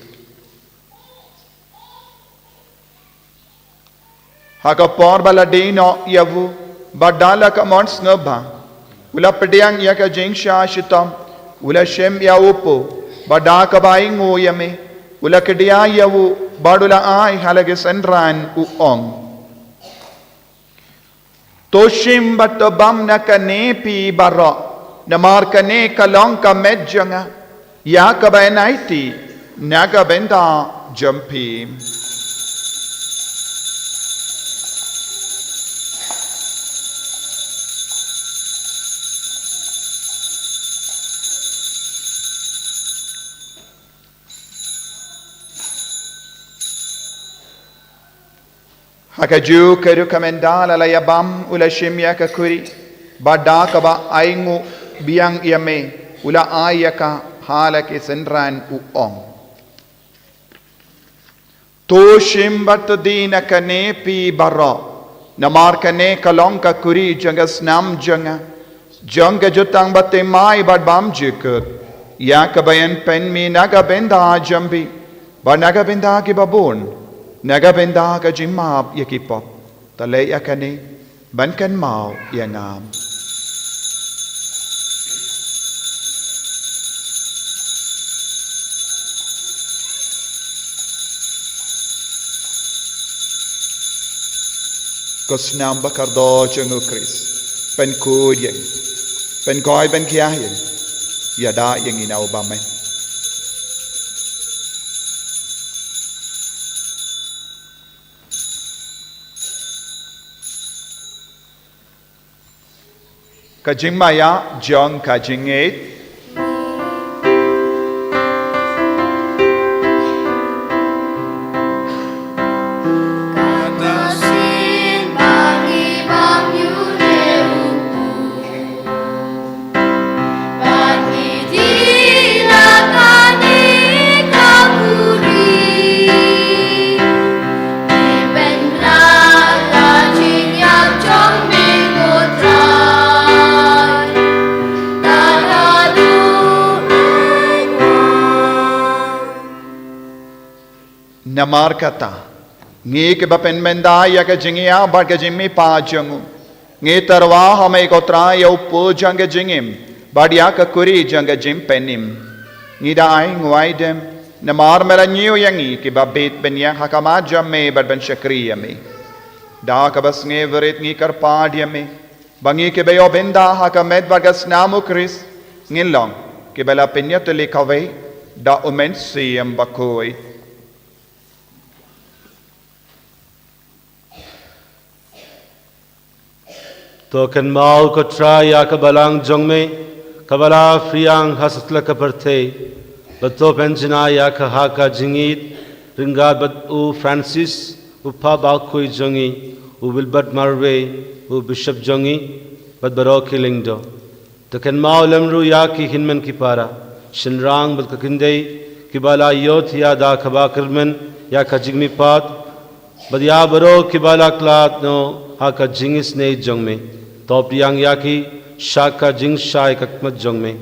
Ha ka por ba la die noh ïa u, bad da la ka mon sngewbha, u la pdiang ïa ka jingshah shitom, u la shim ïa u pud, bad da kaba ainguh ïa me, u la kdiah ïa u, bad u la ai ha la ki synran, u ong: To shim bad to bam na kane phi baroh, namar kane ka long ka met jong nga, ïa kaba yn aiti na ka bynta jong phi. Ha kajuh ka rukom mynta la la ïabam u la shim ïa ka kuri, bad da kaba ainguh biang ïa me, u la ai ïa ka ha la ki synran u ong: To shim bad to die na kane phi baroh, namar kane ka long ka kuri jong ka snam jong nga, jong ka jutang bathymmai bad bymjukut, ïa kaba yn pynmih na ka bynta jong phi bad na ka bynta kiba bun, na ka bynta ka jingmap ïa ki pop. To leh ïa kane ban kynmaw ïa nga. Ko snam ba kordor jong u Khrist, pynkhuid ïa ngi, pynkhuid, pynkhiah ïa ngi, ïada ïa ngi na u bymman. Ka jingmaïa jong ka jingngeit. Namar kata, ngi kiba pynmynta ïa ka jingïap bad ka jingmihpat jong u, ngi tyrwa ha me ko Trai ïa u pud jong ka jingim bad ïa ka kuri jong ka jingpynim. Ngi da ai nguaidem namar me la ñiew ïa ngi kiba bit ban ïeng ha khmat jong me bad ban shakri ïa me. Da kaba sngewrit ngi kyrpad ïa me ba ngi kiba ïoh bynta ha ka met bad ka snam u Khrist ngin long kiba la pynïatylli kawei da u Mynsiem Bakhuid. To kynmaw ko Trai ïa ka balang jong me kaba la phriang ha satlak ka pyrthei, bad to pynjngai ïa ka ha ka jingïeit ryngkat bad u Francis, u Phap Bakhuid jong ngi, u Wilbert Marwe, u Bishop jong ngi, bad baroh ki lyngdoh. To kynmaw lem ruh ïa ki hynmen ki para, shynrang bad ka kynthei, kiba la ïohthiah da kaba kyrmen ïa ka jingmihpat, bad ïa baroh kiba la khlad noh ha ka jingisynei jong me. To pdiang ïa ki sha ka jingshai khadmat jong me.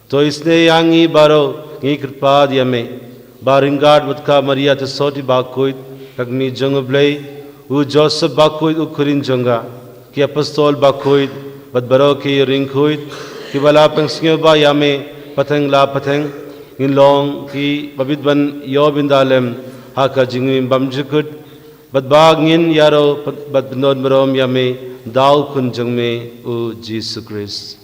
To isynei ïa ngi baroh, ngi kyrpad ïa me, ba ryngkat bad ka Maria Theisotti Bakhuid, ka kmie jong u Blei, u Joseph Bakhuid u khun jong ka, ki apostol bakhuid bad baroh ki riewkhuid kiba la pynsngewbha ïa me pateng la pateng, ngin long kiba bit ban ïoh bynta lem ha ka jingim bymjukut, bad ba ngin ïaroh bad pyndonkam ïa me da u Khun jong me u Jisu Khrist.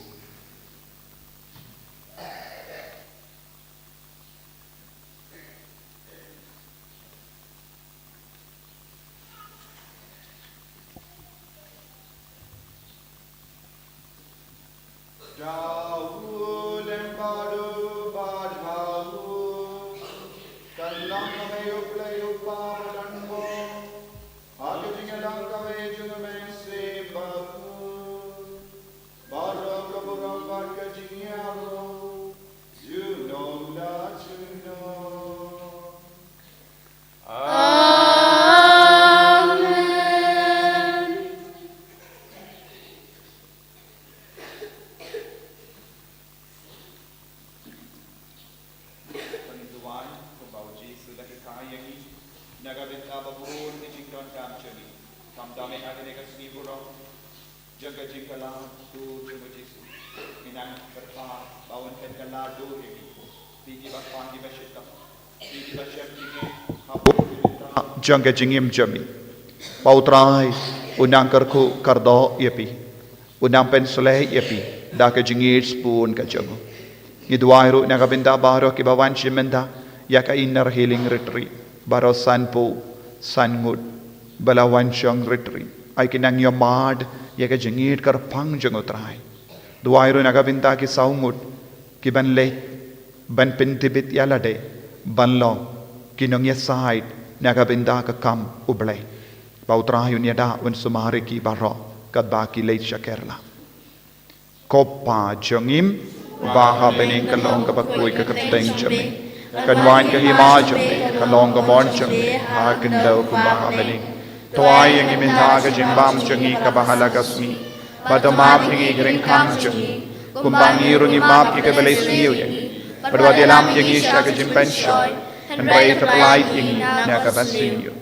Da u lem bad u bad ha u, kan long kawei u Blei u Kpa badonbor, ha ka jingïalang kawei jong u Mynsiem Bakhuid, baroh ka burom bad ka jingïaroh, junom la junom. Amen. Kan ngin duwai kumba u Jisu u la hikai ïa ngi, na ka bynta ba bun ki jingdonkam jong ngi. Khamtam eh ha kane ka sngi burom jong ka jingkylla jong u Jisu, ngi nang kyrpad ba un pynkylla dur ïa ngi, phi kiba pan kiba shitom, phi kiba shem jingeh ha bun ki bynta jong ka jingim jong ngi. Ba u Trai un nang kyrkhu kyrdoh ïa phi, un nang pynshlei ïa phi da ka jingïeit sbun ka jong u. Ngi duwai ruh na ka bynta baroh kiba wan shim bynta ïa ka Inner Healing Retreat, baroh sanphew san ngut ba la wan shong retreat, ai ki nang ïohmad ïa ka jingïeit kyrpang jong u Trai. Duwai ruh na ka bynta ki saw ngut kiban leit ban pyntbit ïa lade ban long ki nongïasaid na ka bynta ka kam u Blei. Ba U Trai un ïada, un sumar ïa ki baroh katba ki leit sha Kerala. Ko Pa jong ngi uba ha bneng, ka long kaba khuid ka kyrteng jong me. Kan wan ka hima jong me, ka long ka mon jong me ha khyndew kumba ha bneng. To ai ïa ngi mynta ka jingbam jong ngi kaba ha la ka sngi. Bad to map ïa ngi ki jingkhang jong ngi, kumba ngi ruh ngi map ïa kiba leh sniew ïa ngi. Bad wat ïalam ïa ngi sha ka jingpynshoi, hynrei to pyllait ïa ngi na kaba sniew.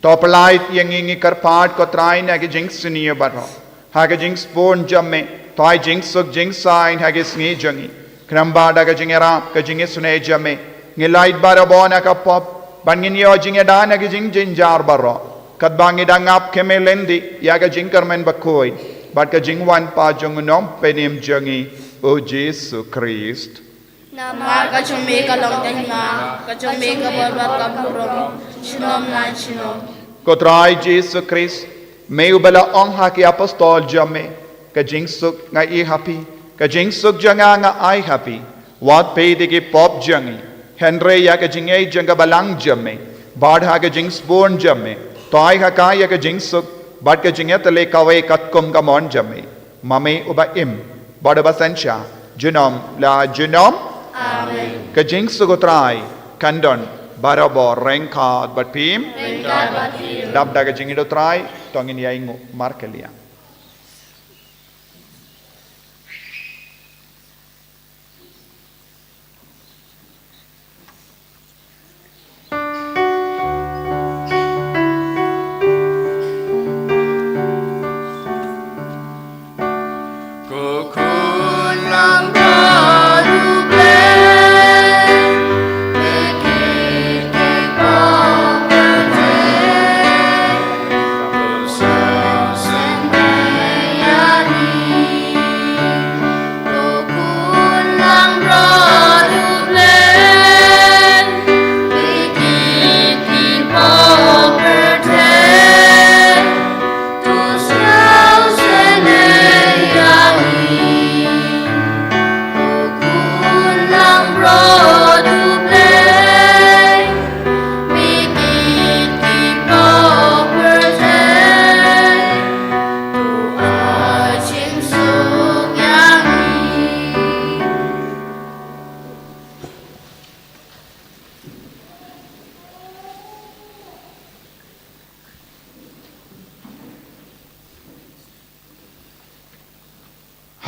To pyllait ïa ngi, ngi kyrpad ko Trai, na ki jingsniew baroh. Ha ka jingsbun jong me, to ai jingsuk jingsaiñ ha ki sngi jong ngi. Khnang ba da ka jingïarap, ka jingisynei jong me, ngin lait barabor na ka pop, bad ngin ïoh jingïada na ki jingjynjar baroh. Katba ngi dang ap khmih lynti ïa ka jingkyrmen bakhuid bad ka jingwan pat jong U Nongpynim jong ngi, U Jisu Khrist. Namar ka jong me ka long ka hima, ka jong me ka bor bad ka burom, junom la junom. Ko Trai Jisu Khrist, me uba la ong ha ki apostol jong me, ka jingsuk nga ai ha phi, ka jingsuk jong nga nga ai ha phi. Wat peit ïa ki pop jong ngi, hynrei ïa ka jingngeit jong ka balang jong me, bad ha ka jingsbun jong me, to ai ha ka ïa ka jingsuk bad ka jingïatylli kawei katkum ka mon jong me. Ma me uba im bad uba synshar junom la junom. Amen. Ka jingsuk U Trai kan don barabor ryngkat bad phi. Ryngkat bad phi. Dap da ka jingïada U Trai, to ngin ïa ainguh markylliang.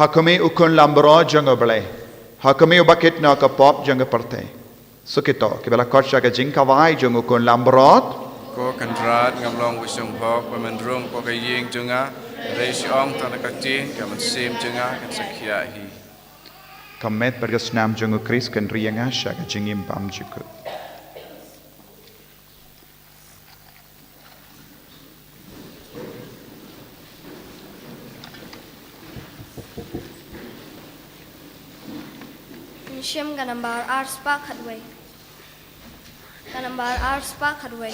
Ha khmih U Khun Lambrot jong U Blei, ha khmih uba kit noh ka pop jong ka pyrthei. Suk ito kiba la khot sha ka jingkawei jong U Khun Lambrot. Ko Kynrad, ngam long ba sngewbha ba men rung hapoh ka ïing jong nga, hynrei shu ong tang da ka ktien, ka mynsiem jong nga kan sa khiah hi. Ka met bad ka snam jong U Khrist kan ri ïa nga sha ka jingim bymjukut. Mynsiem ka nambar ar spah khatwei. Ka nambar ar spah khatwei.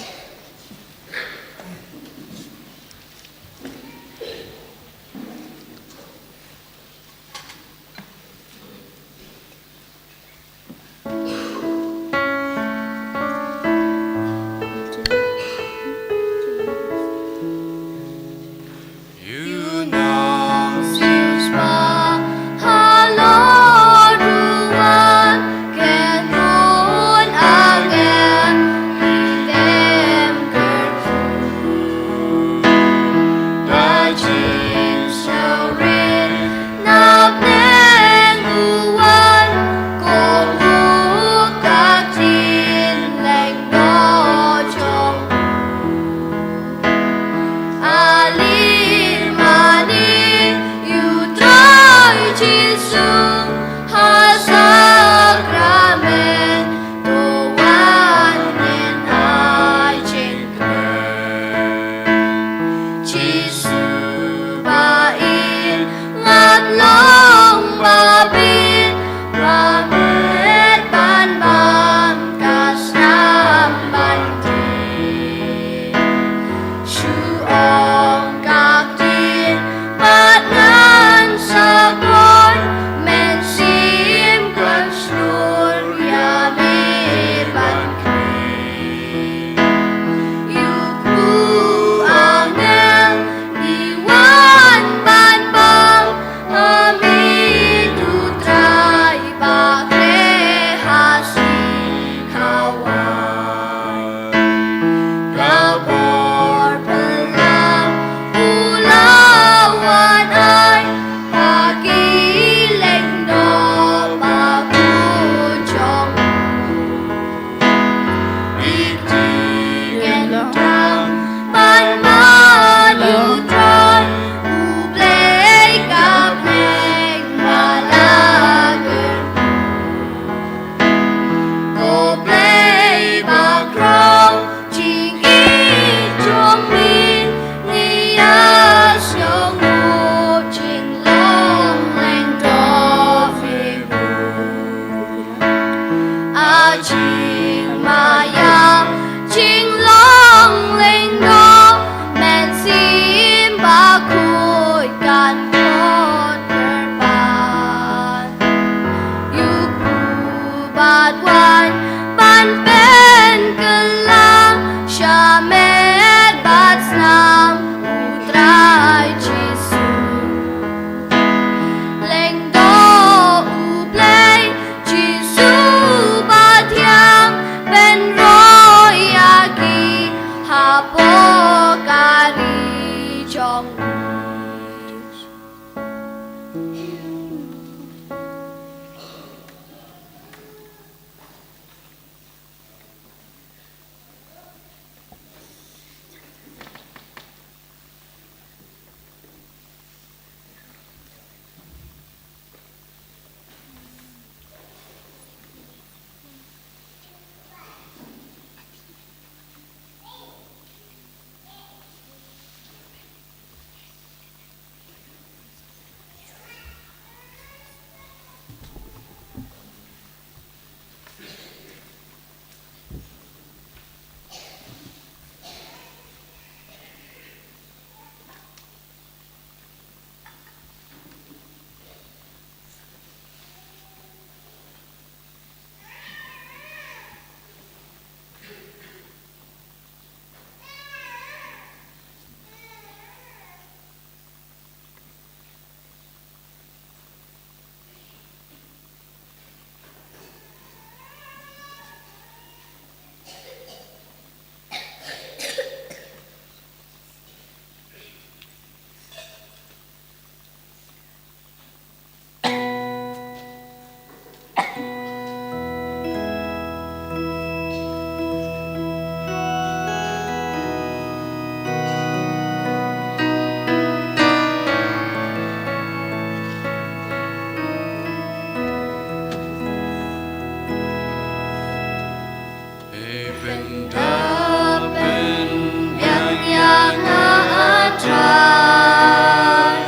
Pynda pynbiang ïa nga, A Trai,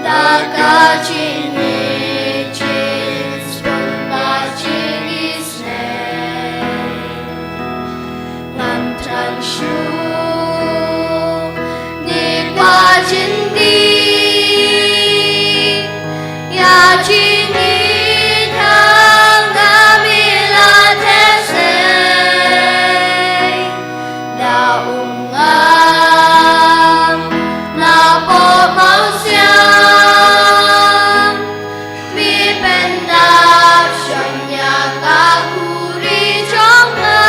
da ka jingïeit, jingïeit bad jingïaseng. Ngan thrang shuh, ne kwah jin di, ïa jingïeit ha nga, me la theh sei. Da um ngam napoh mawsiang, me pyndap shon ïa ka khuri jong nga.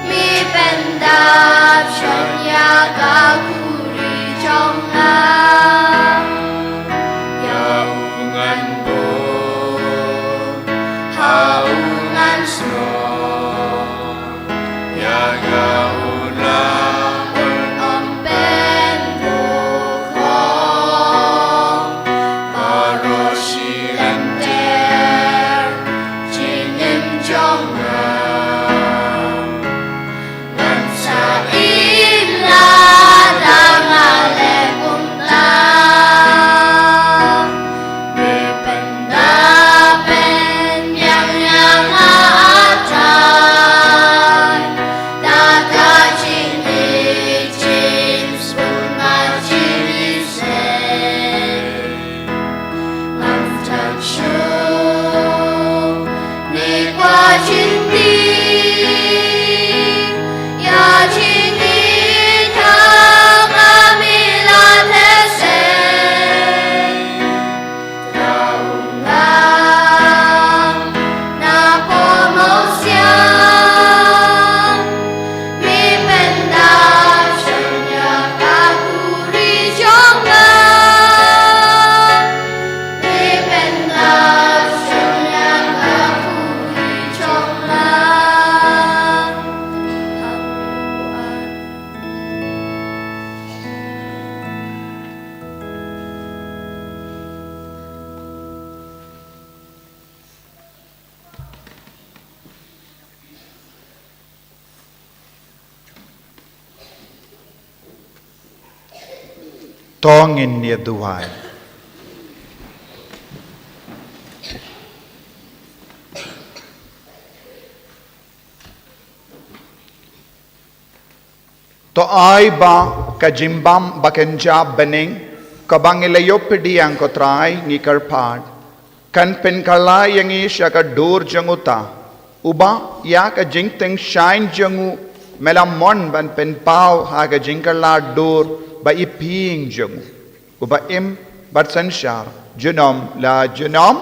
Me pyndap shon ïa ka khuri jong nga. Ïa u ngan buh, ha u ngan sngew, ïa ka u la ong, ym pynbuh khong. Baroh shi lynter jingim jong nga, ngan sa im lada nga leh kumta. Me pynda pynbiang ïa nga, A Trai, da ka jingïeit, jingïeit bad jingïaseng. Ngam thrang shuh, ne kwah jin di, ïa jingïeit ha nga, me la theh sei. Da um ngam napoh mawsiang, me pyndap shon ïa ka khuri jong nga. Me pyndap shon ïa ka khuri jong nga. To ngin ïa duwai. To ai ba ka jingbam ba kynja bneng kaba ngi la ïoh pdiang, ko Trai, ngi kyrpad, kan pynkylla ïa ngi sha ka dur jong uta uba ïa ka jingtyngshaiñ jong u me la mon ban pynpaw ha ka jingkylla dur ba iphieng jong u, uba im bad synshar junom la junom.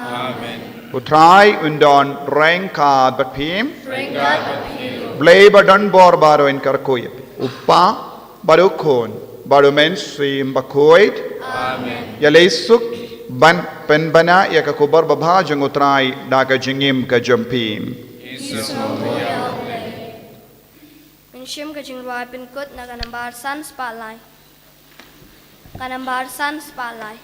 Amen. U Trai un don ryngkat bad phi. Ryngkat bad phi. Blei ba don bor baroh un kyrkhu ïa phi, u Kpa bad u Khun bad u Mynsiem Bakhuid. Ïa lei suk ban pynbna ïa ka khubor babha jong U Trai da ka jingim ka jong phi. Ngin shim ka jingrwai pynkut na ka nambar san spah lai. Ka nambar san spah lai.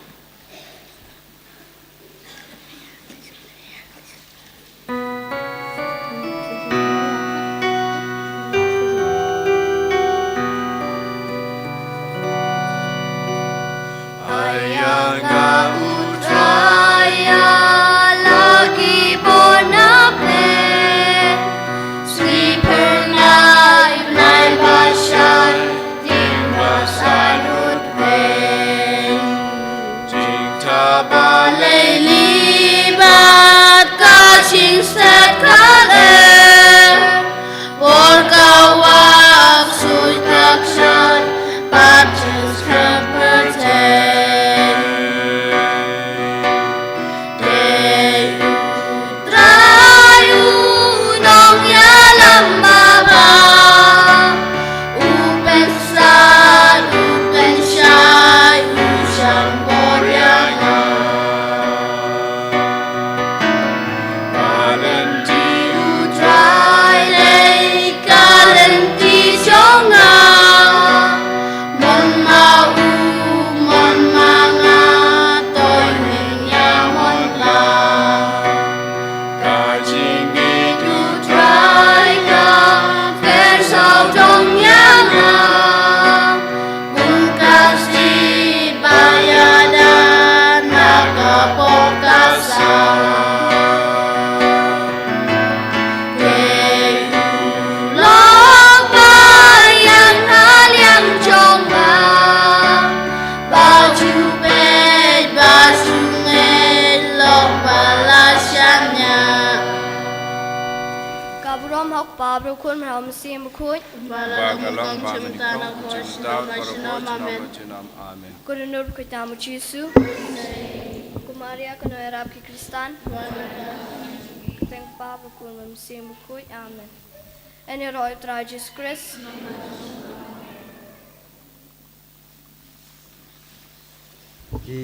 Ïa nga U Trai, ïa la ki bor na pdeng, sngewpyrnai bnai ba shai, ding ba salut pdeng. Jingthaw ba lei li bad ka jingstet ka leh, por ka wak sui tak shai, bad jingskhem pyrthei. Dei U Trai u nongïalam babha, u pynsad, u pynshai, u jan bor ïa nga. Ka lynti U Trai dei ka lynti jong nga. Mon ma u, mon ma nga, to ïa mon la. Ka jingïeit U Trai ka pyrshah jong ïa nga. Bun ka sih ba ïada na ka bok ka sah. Dei u lok ba ïeng ha liang jong nga, ba ju peit ba ju ngeit lok ba la shaniah. Ka burom ha U Kpa, bad U Khun, bad U Mynsiem Bakhuid. Ba la long bad mynta, na ka por sha baroh junom. Amen. Ko Dohnud bakhuid tam U Jisu. Ko Maria ka nongïarap ki Khristan. Kyrteng U Kpa, bad U Khun, bad U Mynsiem Bakhuid. Amen. Yn ïaroh ïa U Trai Jisu Khrist. Ki